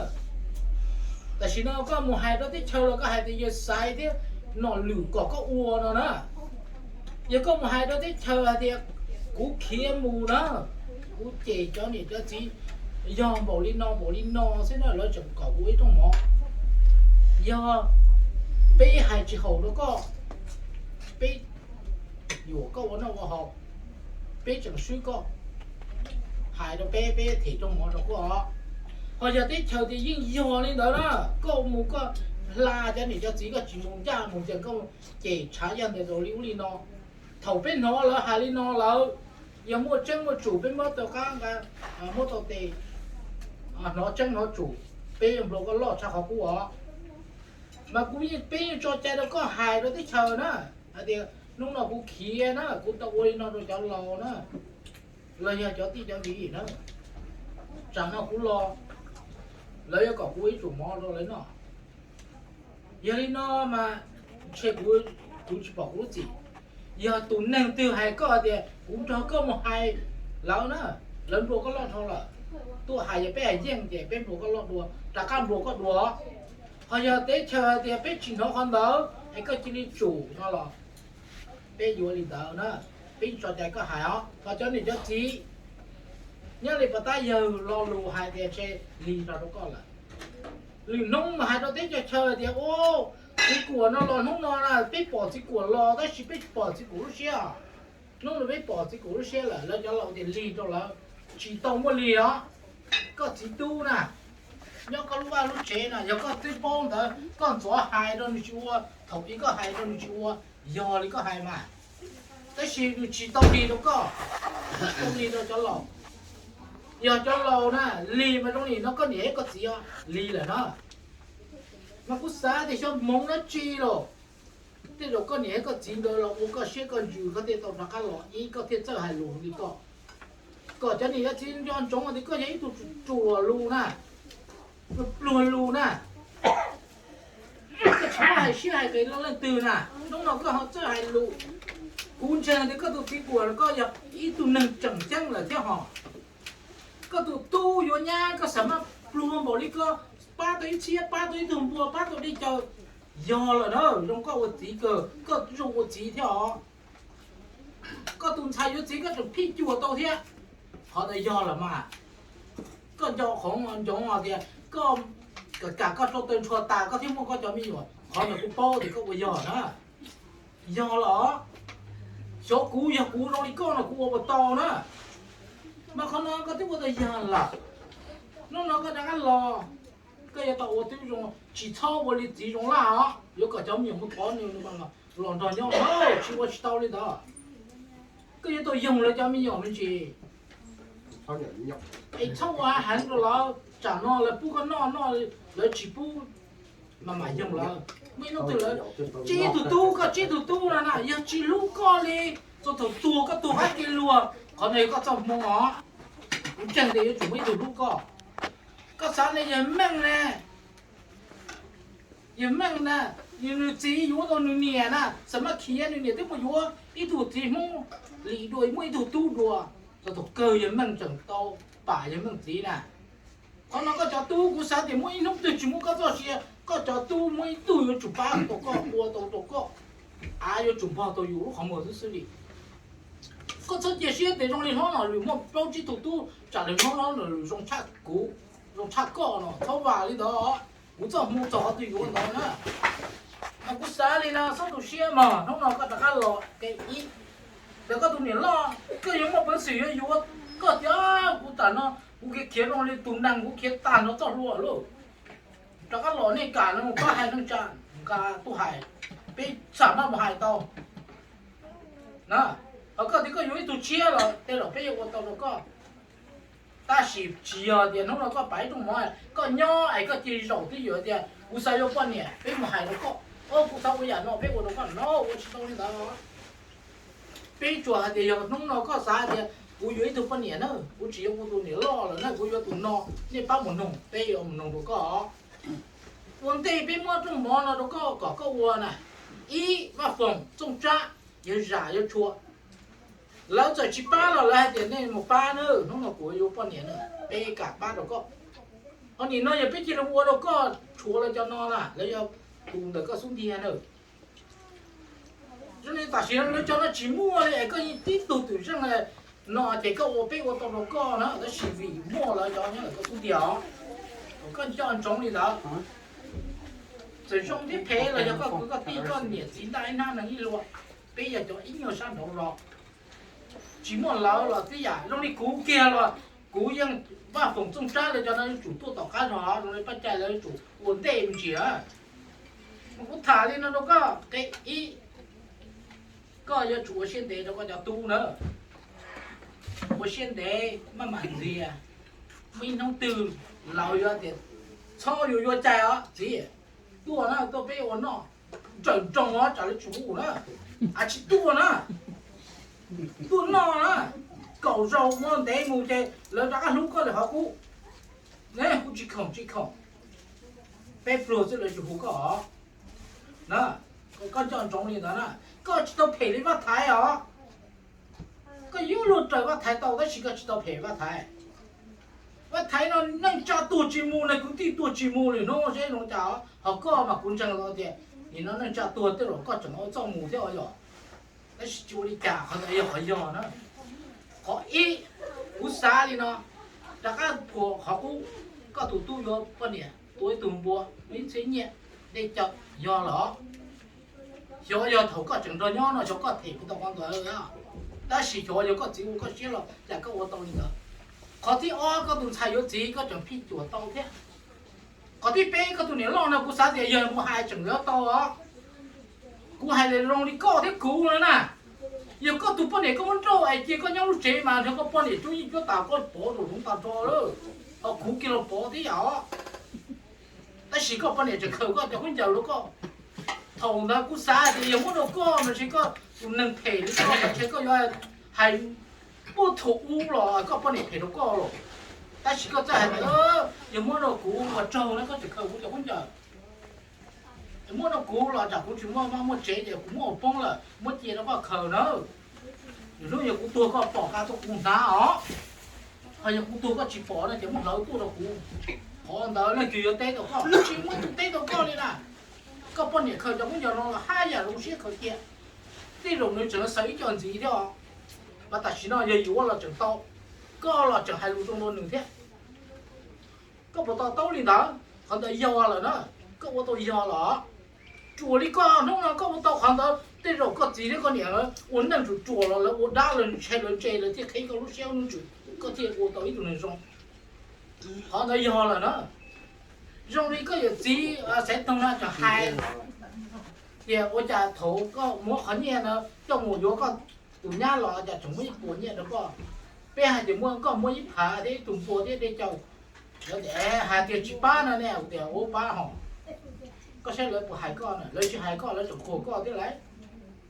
Tam sim no koj mus hais rau teb chaws los koj hais tias yawg Xaiv thiab nom lwm kom koj ua no na. Yog koj mus hais rau teb chaws hais tias kuv khiav mus na, kuv cem cov niam cov txiv, yog npaum li no npaum li no xwb na lawv tseem kom kuv ua ib rooj mov. Yog peb hais tsis haum rau koj, peb yuam koj ua noj ua haus, peb tseem swb koj, hais rau peb, peb them rooj mov rau koj. Ho yog teb chaws tias yeej yog li ntawd na, koj mus koj hla cov niam cov txiv, koj tsis mus ncaj mus ncees, koj cem tshav yaj ntawd li ub li no. Thaum peb hnov lawv hais li no lawm, yog muaj tseeb muaj tsum peb muab tau qab nqa, muab tau tes, hnov tseeb hnov tsum, peb yuav nplua koj loj tshaj qhov qub os. Mas kuv yeej, peb yeej tso cai rau koj hais rau teb chaws na, hais tias hnub no kuv khiav na, kuv tau ua li no rau cov laus na, los yog cov tij cov viv na, tsam no kuv los, lawv yuav kom kuv ua ib rooj mov rau lawv noj. Yog li no mas ntshe kuv, kuv tsis pom kuv lub txim. Yog tus neeg twg hais koj tias kuv nrog koj mus hais lawv na, lawv nplua koj loj dhau lawm. Tuaj hais yog peb hais yeej ces peb nplua koj loj dua, rov qab nplua koj dua. Ho yog teb chaws hais tias peb tsis hnov qhov ntawd es koj cia li tsum no los peb yuav li ntawd na. Peb tso cai koj hais os, thov cov niam cov txiv, nyob li pov tab yawg lo lus hais tias ntshe lig rau rau koj lawm. Lwm hnub mas hais rau teb chaws tias, u, txiv Kuam no los hnub no na, peb pom txiv Kuam los tab sis peb tsis pom txiv Kuam lub siab. Hnub no peb pom txiv Kuam lub siab lawm, lawv cov laus tias lig rau lawv, tsis tau muaj lig os. Koj txiv tub na, nyob koj lub vaj lub tsev na, yog koj twb paub ntawd koj ntxov hais rau nws tsis ua, thaum ub koj hais rau nws tsis ua, yog li koj hais mas. Tab sis nws tsis tau lig rau koj, tau lig rau cov laus. Yog cov laus na, lig mas zoo li no koj niam thiab koj txiv lig lawm na. Mas kuv xav tias xyov hmoov dab tsi los, tej zaum koj niam thiab koj txiv nkawd los ua koj siab koj ntsws koj thiaj tau rov qab los ib koj thiaj txawj hais lus li koj. Kom cov niam cov txiv nco ntsoov tias koj yog ib tug ruam lus na, pluag lus na. Koj tsis muaj hais siab hais qis rau leej twg na, hnub no koj ho txawj hais lus. Kuv ntseeg tias koj tus txiv Kuam los koj yog ib tug neeg tseem ceeb lawm thiab hos. Koj tus tub yuav nyab koj xav mas pluag npaum li koj pab tau ib txhiab, pab tau ib tug npua, pab tau dej cawv, yog lawm na. Zoo koj ua txiv kawg, koj zoo ua txiv thiab os. Koj tus ntxhais yuav txiv koj tseem phij cuam tau thiab. Qhov ntawd yog lawm mas. Koj nco qhov nco tias koj kam koj rau taw nrho tas koj thiaj muaj koj cov me nyuam, qhov ntawd kuv paub tias koj ua yog na. Yog los, xyov kuv yog kuv zoo li koj no kuv ua puas tau na. Mas qhov no koj twb ua tau yog lawm. Hnub no koj rov qab los, koj yuav tau ua tib zoo, tsis txhob ua li txiv Zoo Laj os, yuav kom cov me nyuam mus thov nws los nrog nyob, tsis ua tsis tau li ntawd. Koj yuav tau yoog lawv cov me nyuam me ntsis, es txhob ua heev rau lawv, tsam no lawv pub koj noj noj, lawv tsis pub mas mam yoog lawv. Muaj ib hnub twg lawv tsib tug tub, koj tsib tug tub no na yog tsis hlub koj li, txog thaum tuag koj tuag qab kev luag, qhov no yog koj txoj hmoo os. Kuv ntseeg tias yuav tsum muaj ib tug hlub koj. Koj xav ne, yawg Meej ne, yawg Meej na, nws txiv yuav tau nws niam na, xam mab khiav nws niam twb mus yuav ib tug txiv Hmoob Lis dua, muaj ib tug tub dua, txog thaum kawg yawg Meej tseem tau pam yawg Meej txiv na. Qhov no koj cov tub kuv xav tias muaj ib hnub twg tsis muaj koj txoj sia, koj cov tub muaj ib tug yuav tsum pab tau koj, ua tau rau koj, av yuav tsum npog tau yus lub qhov muag xwb xwb li. Koj txhob cia siab tias zoo li hlob no lwm muaj plaub tsib tug tub, tsam lwm hlob no lwm zoo tshaj kuv, zoo tshaj koj no, txhob vam li ntawd. Kuv txoj hmoo txog qhov twg yuav ntawd na. Mas kuv xav li no, txhob tu siab mog, hnub no koj rov qab los kev ib, ntawm koj tus niam loj, koj yuav muaj peev xwm yuav yuav, koj tias kuv tam no kuv khiav khiav zoo li tus neeg, kuv khiav tag nrho txoj hlua lauj. Rov qab los nej kam no mus pab hais neej tsa, nqa tuaj hais, peb xam maj mus hais tau na. Ho koj tias koj yuav ib tug tshiab los tej zaum peb yuav ua tau rau koj. Tab sis tsis yog tias hnub no koj pab ib rooj mov, koj nyob es koj cia li zaum twj ywm tias kuv xav yuav poj niam, peb mus hais rau koj, o kuv xav ua yam no peb ua rau koj no, ua tsis tau li ntawd. Peb tsuas hais tias yog hnub no koj xav tias kuv yuav ib tug poj niam na, kuv tsis yuav kuv tus niam loj lawm na, kuv yuav tus no, nej pab mus noog, peb yuav mus noog rau koj. Ua ntej peb muab rooj mov no rau koj kom koj ua na, ib Vaj Foom, Txooj Tsab, yog zam yog tshua. Lawv txawm tsis pab los lawv hais tias nej mus pab na, hnub no kuv yuav poj niam na, peb kam pab rau koj. Ho nim no yog peb cia li ua rau koj tshuav lawv cov no na, lawv yog tus ntawm koj xub ntiag na. Zoo li tam sim no lawv cov no tsis muaj li es koj yeej tib tug twm zeej no ces koj ua peb ua tau rau koj na, tab sis vim muaj lawv cov nyob ntawm koj xub ntiag os, kom koj nco ntsoov li ntawd. Txawm zoo thiab phem los yog koj kwv koj tij koj niam txiv ntaj ib hnab neeg ib luag, peb yog cov ib nyuag sab nraud zos. Tsis muaj lawv los tib yam, zoo li kuv kiag los kuv yeej, Vaj Foom, Txooj Tsab lawv cov no yuav tsum tuaj tom qab zog, zoo li Paj Cai lawv yuav tsum ua ntej me ntsis. Mas kuv tham li no rau koj, qe ib, koj yuav tsum ua siab ntev rau koj cov tub na. Ua siab ntev maj mam ntxias, muaj ib hnub twg lawv yuav tias txhob yuav yuav cai os txiv, tuaj na tuaj peb ua noj, nrawm nroos os tsam lawv tsis hu na, a tsis tuaj na, tuaj noj na, kaum zaus ua ntev mus ces lawv rov qab hlub koj li qhov qub. Ne kuv tsis khoom tsis khoom, peb pluag xwb lawv tsis hu koj os. Na, koj nco ntsoov li ntawd na, koj tsis tau phem li Vaj Thaiv os. Koj yuav luag raws Vaj Thaiv tau tab sis koj tsis tau phem Vaj Thaiv. Vaj Thaiv no neej tsa tuag tsis mus na, kwv tij tuag tsis mus li hnub seb zoo cas, ho koj mas kuv ntseeg los tias nim no neej tsa tuag tej zaum koj tseem ua txoj mus thiab os yom. Tab sis tsis ua li cas, qhov ntawd yog qhov yog na. Qhov ib, kuv xav li no, rov qab phuam qhov qub, koj tus tub yuav poj niam, tua ib tug npua, ib txhiab nyiaj, dej cawv, yog los. Xyov yog thaum koj tseem nrog nyob no xyov koj them kuv tau qhov ntawd, tab sis xyov yog koj txiv ua koj siab los cas koj ua tau li ntawd. Qhov thib ob, koj tus ntxhais yuav txiv koj tseem phij cuam tau thiab. Qhov thib peb, koj tus niam loj no kuv xav tias yog mus hais tseem yuav tau os. Kuv hais li zoo li koj thiab kuv no na, yog koj tus poj niam koj muab nrauj es cia koj nyob lub tsev mas nrog koj poj niam cuab yeej cuab tas koj pov rau zoov tas nrho lawm, ho kuv kiag los pov thiab yam os. Tab sis koj poj niam tseem khaws koj cov khaub ncaws rau koj. Thaum ntawd kuv xav tias yog muab rau koj mas ntshe koj tus neeg phem li koj mas ntshe koj yuav hais puag thaum ub los koj poj niam phem rau koj los. Tab sis koj txawj hais tias yog muab rau kuv ua tsaug na, koj tseem khaws kuv cov khaub ncaws. Muab rau kuv los tsam kuv tsis muaj vaj muaj tsev ces kuv muab ua poob lawm, muab cia rau koj khaws na. Lwm hnub yog kuv tuag koj pom nqa tuaj kuv hnav os. Ho yog kuv tuag koj tsis pom no ces muab hlawv tuaj rau kuv. Qhov ntawd leej twg yuav teb tau koj? Tsis muaj tus teb tau koj li na. Koj poj niam khaws cov khaub ncaws no los haj yam zoo siab khaws cia. Tej zaum nws tseem xaws ib co ntxiv thiab os. Mas tam sim no yog yuav los tseem tau, koj los tseem hais lus zoo rau nws thiab. Koj puas to taub li ntawd? Qhov ntawd yog lawm na, koj ua tau yog los. Ruam li koj hnub no koj ua tau qhov ntawd, tej zaum koj txiv thiab koj niam ua neej ruam ruam los lawv ua dab los ntshe lawv ntse lawv thiaj qhib koj lub siab lub ntsws, koj thiaj ua tau ib tug neeg zoo. Qhov ntawd yog lawm na. Zoo li koj yawm txiv Xaiv Toog no tseem hais tias ua cas thaum koj muab qhov nyiaj no coj mus yuav koj tus nyab los cas tseem muaj ib puas nyiaj rau koj. Peb hais tias muaj, koj muab ib phav thiab ib tug npua thiab dej cau. Lawv tias hais tias tsis pab no ne, tias ua pab hos. Koj saib lawv puas hais koj na, lawv tsis hais koj lawv tseem qhuas koj thiab lauj.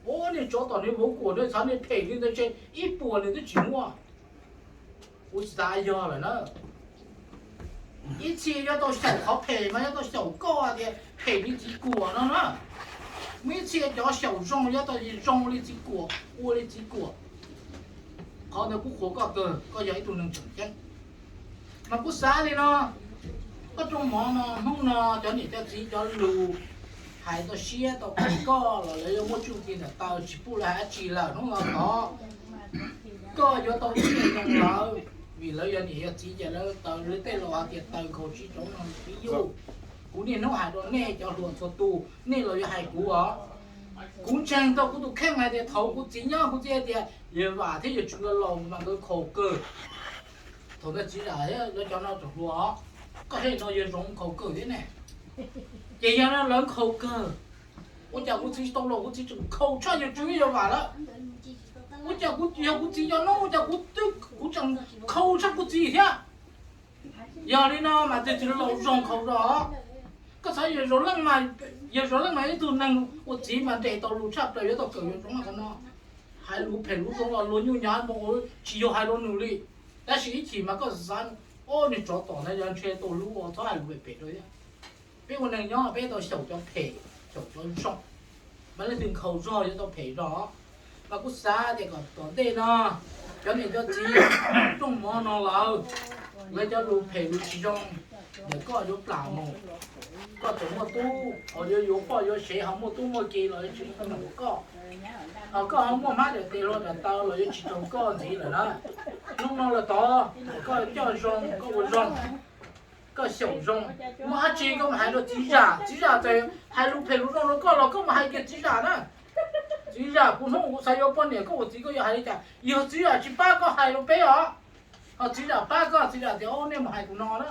Ua niag tsov tom niag vauv kuam, niag txhav niag phem li ntawd ntshe ib puas nws twb tsis muaj. Kuv xav yog lawm na. Ib txhia yuav tau xyaum qhov phem mas yuav tau xyaum koj tias phem li txiv kuam no na. Muaj ib txhia cov xyaum zoo yuav tau zoo li txiv kuam, ua li txiv kuam. Qhov ntawd kuv qhuas koj kawg, koj yog ib tug neeg tseem ceeb. Mas kuv xav li no, koj rooj mov no hnub no cov niam cov txiv cov lus hais tau siab tau qhia koj los lawv yuav muab tsuj ci ntawm taw tsis pub lawv hais dab tsi lawm hnub no tod. Koj yuav tau ib tug neeg lawm, vim lawv yog niam yog txiv ces lawv taws lawv tej laus hais tias taws nkaus tsis rauv neeg txiv yuj. Kuv niaj hnub hais rau nej cov hluas txhua tus, nej los yuav hais kuv os. Kuv ntseeg tau kuv tus kheej hais tias thaum kuv txiv nyob kuv txiv hais tias yawg Vam thiab yawg Tswv Laus mas nkawd khaus kawg. Thaum ntawd txiv zam thiab lawv cov no tseem hluas os, koj saib no yawg Zoov khaus kawg thiab ne. Ces yog no lawv khaus kawg, ua cas kuv txiv tsis tau laus kuv txiv tseem khaus tshaj yawg Tswv yawg Vam lawm? Ua cas kuv, yog kuv txiv nyob no ua cas kuv twb, kuv tseem khaus tshaj kuv txiv thiab? Yog li no mas tus txiv laus zoo khaus zog. Koj xav yawg Zoov Leej mas, yawg Zoov Leej mas ib tug neeg ua txiv mas nres tau lus tshaj plaws yuav tau kawm yawg Zoov Leej qhov no. Hais lus phem lus zoo los luag nyuj nyav mus tsis yog hais rau nws li. Tab sis ib chim mas koj xav, o, niag tsov tom ntawd yog ntshe tau hlub txhob hais lus phem phem rau thiab. Peb ua neeg nyob peb tau xyaum cov phem, xyaum cov zoo, mas leej twg nkhaus zog yuav tau phem zog. Mas kuv xav tias kom tom ntej no cov niam cov txiv rooj mov no lawm, lawv cov lus phem lus tsis zoo ntawm koj yuav plam mus. Koj tseem muaj tub, ho yuav yuav poj yuav sev ho muaj tub muaj ki los yuav tsis tau ua koj, ho koj ho muaj hmab daim tes hluas daim taw los yuav tsis raug koj ntxiv lawm na. Hnub no lawm tod koj coj zoo, koj ua zoo, koj xyaum zoo, muaj dab tsi koj mus hais rau txiv zam, txiv zam txawm hais lus phem lus zoo rau koj los koj mus hais kiag txiv zam na. Txiv zam, kuv hnub kuv xav yuav poj niam koj ua txiv koj yuav hais li cas? Yog txiv zam tsis pab koj hais rau peb os, ho txiv zam pab koj, txiv zam tias o nej mus hais tus no na,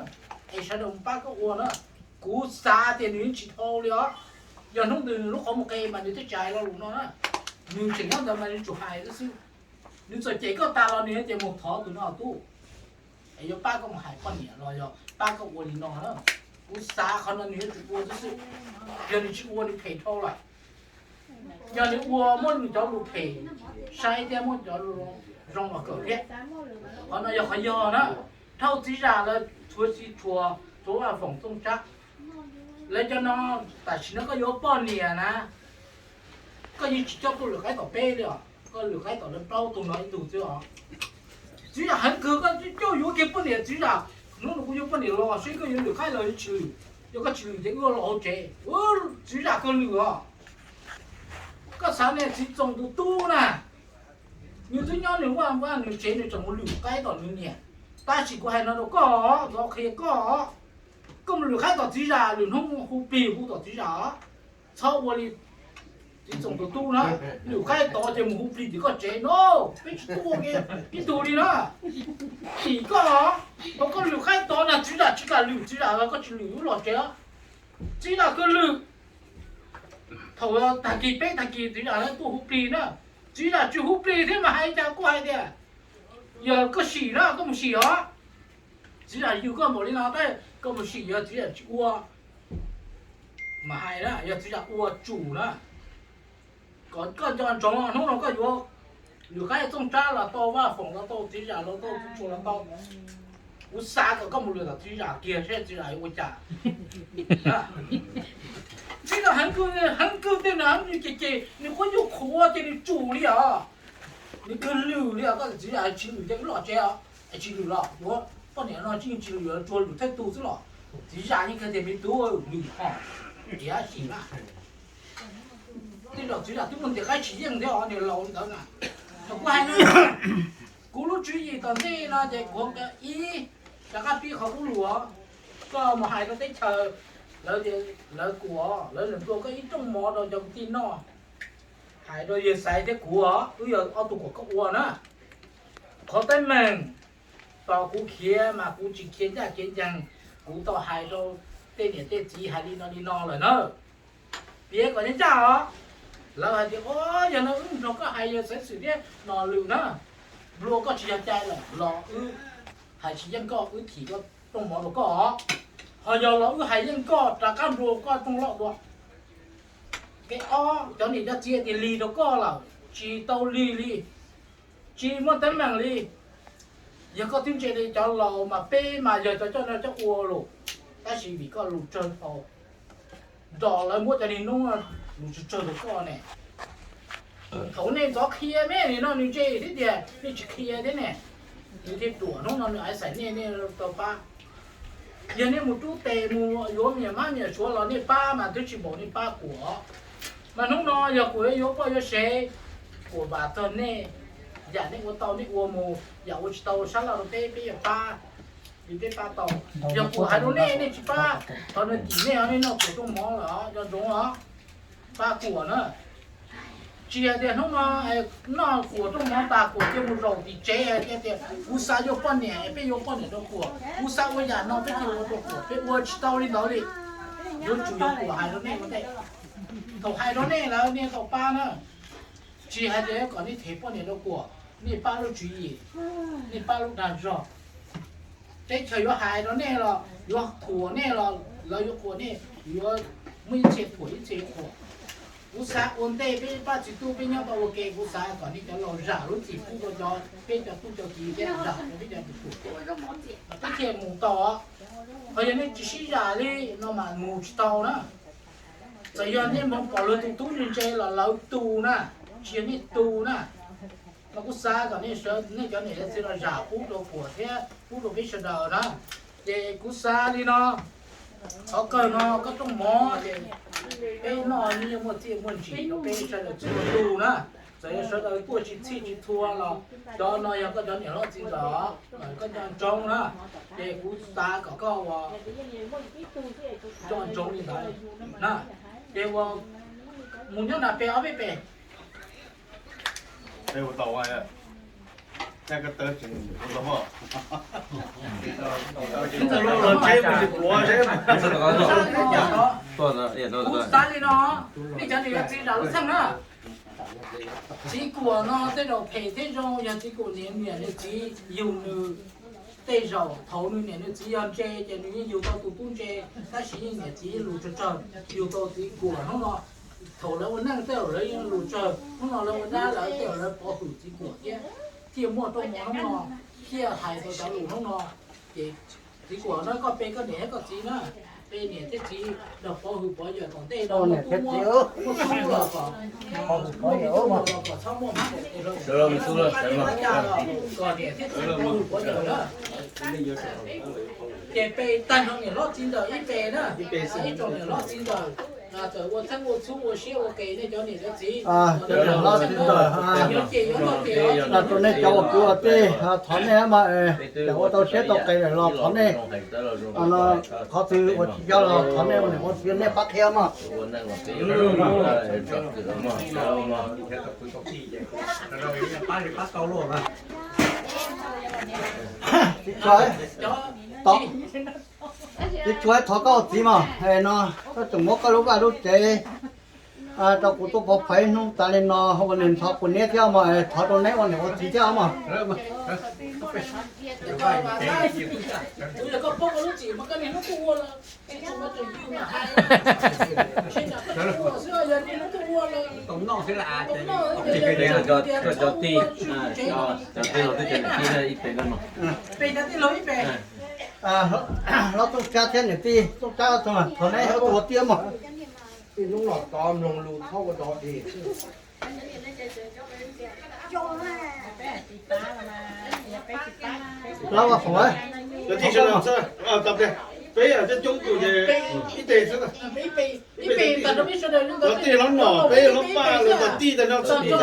es sawv daws mus pab koj ua na. Kuv xav tias nws yeej tsis dhau li os. Yog hnub twg nws lub qhov muag qe mas nws twb tsis hais lo lus no na. Nws tseem nyob ntawd mas nws tsuas hais xwb xwb. Nws txawm cem koj tas los nws yeej tias mus thov tus no tub, es yuav pab koj mus hais poj niam los yog pab koj ua li no na. Kuv xav qhov no nws yuav tsum ua xwb xwb. Yog nws tsis ua nws phem dhau lawm. Yog nws ua muab nws cov lus phem saib thiab muab cov lus zoo los kawm thiab. Qhov no yog qhov yog na. Dhau txiv zam lawv txhua txhua, txhua Vaj Foom Txooj Tsab, lawv cov no, tam sim no koj yuav poj niam na, koj yeej tsis coj koj lwm qaib tom peb li os, koj lwm qaib tom lawv plaub tug no ib tug xwb os. Txiv zam heev kawg, koj coj yuav kiag poj niam txiv zam. Hnub no kuv yuav poj niam los seb koj yuav lwm qaib los yuav tsis lwm. Yog koj tsis lwm ces wb los hauv tsev. Txiv zam kawg lwm os. Koj xav niag txiv Txoos tus tub na, nws twb nyob nws vaj vaj nws tsev nws tseem mus lwm qaib tom nws niam. Tab sis kuv hais no rau koj, kuv qhia koj, koj mus lwm qaib tom txiv zam, lwm hnub hu plig hu tom txiv zam. Txhob ua li txiv Txoos tus tub na, lwm qaib tod ces mus hu plig tim koj tsev no, peb tsis tuaj kiag ib tug li na. Tim koj, thaum koj lwm qaib tod na txiv zam tsis kam lwm, txiv zam los koj tsis lwm wb los tsev. Txiv zam kawg lwm. Thaum tag kis peb tag kis txiv zam tuaj hu plig na, txiv zam tsis hu plig thiab mas hais cas kuj hais tias, yog koj sim na koj mus sim os. Txiv zam yug koj npaum li no tab koj mus sim, yog txiv zam tsis ua mas hais na, yog txiv zam ua tsum na. Kom koj nco ntsoov hnub no koj yuav lwm qaib Txooj Tsab los tau, Vaj Foom los tau, txiv zam los tau, txiv tshuas los tau. Kuv xav kom koj mus lwm tom txiv zam kiag seb txiv zam yuav ua cas. Txiv zam heev kawg, heev kawg tej no, nws ces ces nws quab nyuj qhuav ces nws tsum li os. Nws kawg lwm li os, koj txiv zam tsis lwm ces wb los tsev os. Es tsis lwm los yuav poj niam no tsis yeej tsis lwm, yuav tsuag lwm thawj tug xwb los. Txiv zam yeej kawg tias me tub, lwm hom tiav sim na. Tej zaum txiv zam twb muaj ntiav qaib tsis yeej thiab os, niag laus li ntawd na. Thaum kuv hais no, kuv lub tswv yim tom ntej no ces kuv ib rov qab pib qhov kuv lus, koj mus hais rau teb chaws, lawv tias lawv kuam, lawv nplua koj ib rooj mov rau cov kwv tij noj. Hais rau yawg Xaiv thiab kuv, wb yog ob tug kuam koj ua na. Qhov teeb meem, tos kuv khiav mas kuv tsis khiav ncaj khiav ncees, kuv tau hais rau tej niam tej txiv hais li no li no lawm na. Piav kom ncaj ncaj os. Lawv hais tias, o, yog no wb nrog koj hais yawg Xaiv Xwm thiab no lwm na. Nplua koj tsis yog cai lawm los wb hais tsis yeej koj, wb thim koj rooj mov rau koj. Ho yog los wb hais yeej koj rov qab nplua koj rooj loj dua. Kev ob, cov niam cov txiv tias lig rau koj lawm, tsis tau lig li, tsis muaj teeb meem li. Yog koj twb ntse li cov laus mas peb mas yog cov coj noj coj ua los, tab sis vim koj lus tsawg dhau, nrog lawv muab cov niag hnub lus tsawg tsawg rau koj ne. Thaum nej ntxov qhia me nim no nws ntse thiab tias nej tsis qhia thiab ne. Nws thiaj ruam hnub no nws aiv xaiv nej, nej tau pab. Yog nej mus rub tes mus yuav me nyuam mab me nyuam suav los nej pab mas twb tsis npaum nej pab kuam. Mas hnub no yog kuam yuav yuav poj yuav sev, kuam vam txog nej, yam nej ua tau nej ua mus, yam ua tsis tau sab laj rau peb, peb yuav pab li peb pab tau. Yog kuam hais rau nej, nej tsis pab, thov nws tim nej os, nej noj kuam rooj mov lawm os, nco ntsoov os, pab kuam na. Tsis hais tias hnub no noj kuam rooj mov tas kuam cia mus zaum tim tsev hais tias, kuv xav yuav poj niam, peb yuav poj niam rau kuam, kuv xav ua yam no peb cia ua rau kuam, peb ua tsis tau li ntawd li. Yuav tsum yog kuam hais rau nej ua ntej. Thaum hais rau nej lawm nej tau pab na. Tsis hais tias kom nej them poj niam rau kuam, nej pab lub tswv yim, nej pab lub dag zog. Teb chaws yuav hais rau nej los yuav thuam nej los lawv yuav thuam nej, yuav muaj ib txhia thuam ib txhia yuav thuam. Kuv xav ua ntej peb pab txiv tub peb nyob tau ua ke, kuv xav kom nej cov laus zam lub txim pub rau cov peb cov tub cov kiv thiab zam rau peb cov tus thuam, peb thiaj mus tau. Ho yog nej tsis sib zam li no mas mus tsis tau na. Txawm yog nej mus pom luag tus tub ntse ntse los lawv tu na, tsis yog nej tu na. Mas kuv xav kom nej sawv, nej cov niam cov txiv los zam pub rau kuam thiab pub rau peb sawv daws na. Ces kuv xav li no, qhov kawg no koj rooj mov ces peb noj yeej muaj txiaj muaj ntsim rau peb sawv daws txhua tus na. Txawm yog sawv daws tuaj tsis txhij tsis txhua los cov no yog koj cov niam hlob txiv ntxawm, koj nco ntsoov na. Ces kuv xav kom koj ua nco ntsoov li ntawd na. Ces ua mus nyob nram pem ob peb pem. Kuv xav li no, nej cov niam yog txiv zam lub txheej na. Txiv Kuam no tej zaum phem thiab zoo, yog txiv Kuam niam niam nws txiv yug nws, tej zaum thaum nws niam nws txiv yog ntse ces nws yeej yug tau tus tub ntse, tab sis yeej niam txiv lus tsawg tsawg yug tau txiv Kuam hnub no. Thaum lawv ua neej tej zaum lawv yeej lus tsawg, hnub no lawv ua dab lawv tej zaum lawv pov hwm txiv Kuam thiab, thiaj muaj rooj mov hnub no, thiaj hais tau cov lus hnub no. Ces txiv Kuam no koj pe koj niam thiab koj txiv na, pe niam thiab txiv, nrog pov hwm pov yawm tom ntej no muaj tub muaj tub los kom, muaj tub muaj tub los kom txhob muaj mab kom niam thiab txiv pov hwm pov yawm na. Ces pe tag nrho niam hlob txiv ntxawm ib pe na, ib tsoom niam hlob txiv ntxawm, txawm ua txheeb ua txhub ua siab ua qes nej cov niam cov txiv, niam hlob txiv ntxawm, rau nej cov uas kwv ua tij, thov nej mas, ua tau siab tau qes lawm los thov nej, qhov twg uas tsis yog los thov nej ua niam ua txiv nej pab qhia mog. Txiv Tshuav, thov koj ua txiv mog, no koj tseem muab koj lub vaj lub tsev rau kuv tuaj pov phaiv hnub tas li no ua niam ntxhov kuv niam thiab mog, thov rau neb ua niam ua txiv thiab mog. Cov tij, cov tij los twb cov niam tij ib pe no. Hlob Txooj Tsab thiab niam tij Txooj Tsab, thov neb ua txiv mog. Ib hnub los tod mloog lus txhob ua dog dig. Hlob Vaj Foom, Peb coob tus ces ib teg xwb. Los tij hlob nom, peb hlob paj los tij tag no txhob dim.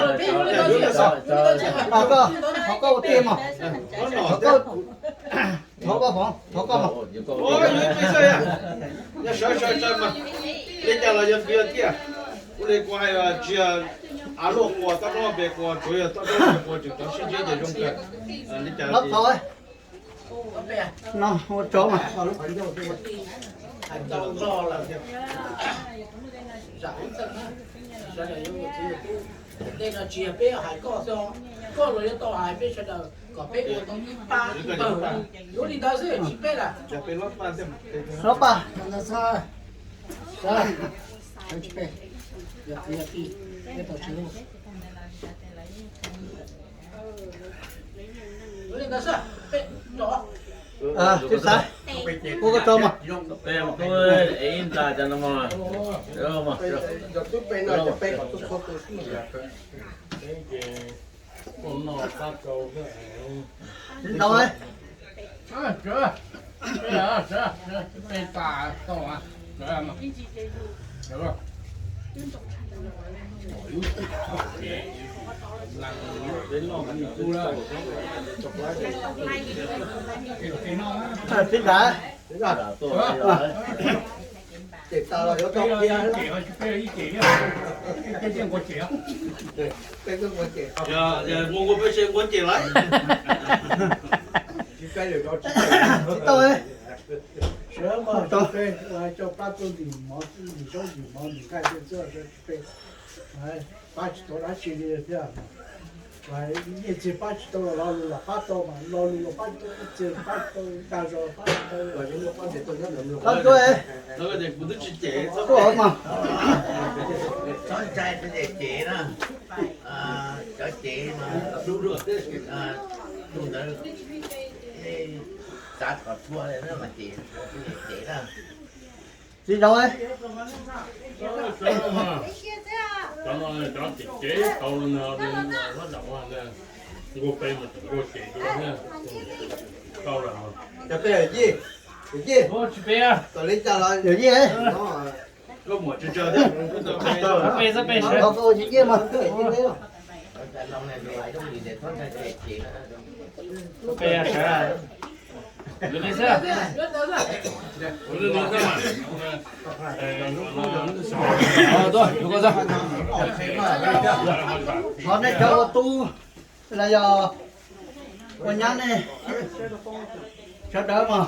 Thov koj ua tij mas. Thov koj, thov koj mas. Yuav ib peb xwb, yog sawv sawv sawv mas. Li cas los yog npias tiag. Ua li kuv hais tsis yog av luaj quas, toj roob pes quas, tsuav yog toj roob pes quas tseem cov sib ntsib ces zoo kawg. Li cas no ua tsov mas. Tej no tsis yog peb hais koj xwb, koj los yuav tau hais peb sawv daws kom peb ua tau ib pab ib pawg. Yuav li ntawd xwb tsis peb lawm. Hlob Paj, yuav li ntawd xwb, peb rov. Twb xav ua koj tso mas. Peb ib nta cov no mas. Tsis tau. Tib nrad. Ces tas los yuav tau qhia. Yog mus ua peb se nquag ces lawm. Tsis tau. Sawv mas tau, coj pab tuaj ntim mov, ntim zaub ntim mov ntim nqaij tej txuj tsis peb. Pab tsis tau dab tsi li thiab. Nyiaj txiag pab tsis tau los lo lus los pab tau mas lo lus los pab tsis tau, nyiaj txiag pab tsis tau, dag zog pab tsis tau. Pab tuaj. Kuv twb tsis cem, txhob mas. Txhob ntshai, ces cev na. Cov cev mas tus ntawd xav thov txhua li mas ces cev na. Tsis tau. Cov no cov cev cev tau, nquag peb mas tseem nquag cev dua thiab. Tau lawm. Cov peb yij, yij, kom li cas los yawm yij. Koj muam tsawg tsawg thiab? Peb xwb, peb sawv. Koj ua yawm yij mas. Peb sawv. Yuav li xwb. Yuav li xwb mas. Tuaj, yuav koj xwb. Thov nej cov ua tub los yog ua nyab nej sawv daws mas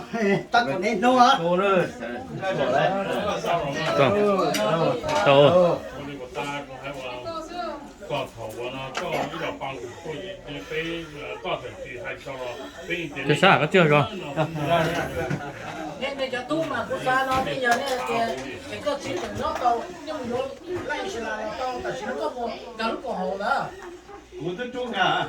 tab tom niaj hnub. Tau. Koj thaum ua no koj ib los pa nqus tuaj, peb koj tseem tsis hais txog los peb Twb sab koj tsis zog. Nej cov tub mas kuv xav no nej yog nej tias es koj txiv tseem nyob tau, nej mus yuav laj Israel los tau, tam sim no koj mus nkag lub koom haum ntawd. Kuv twb rub nkag.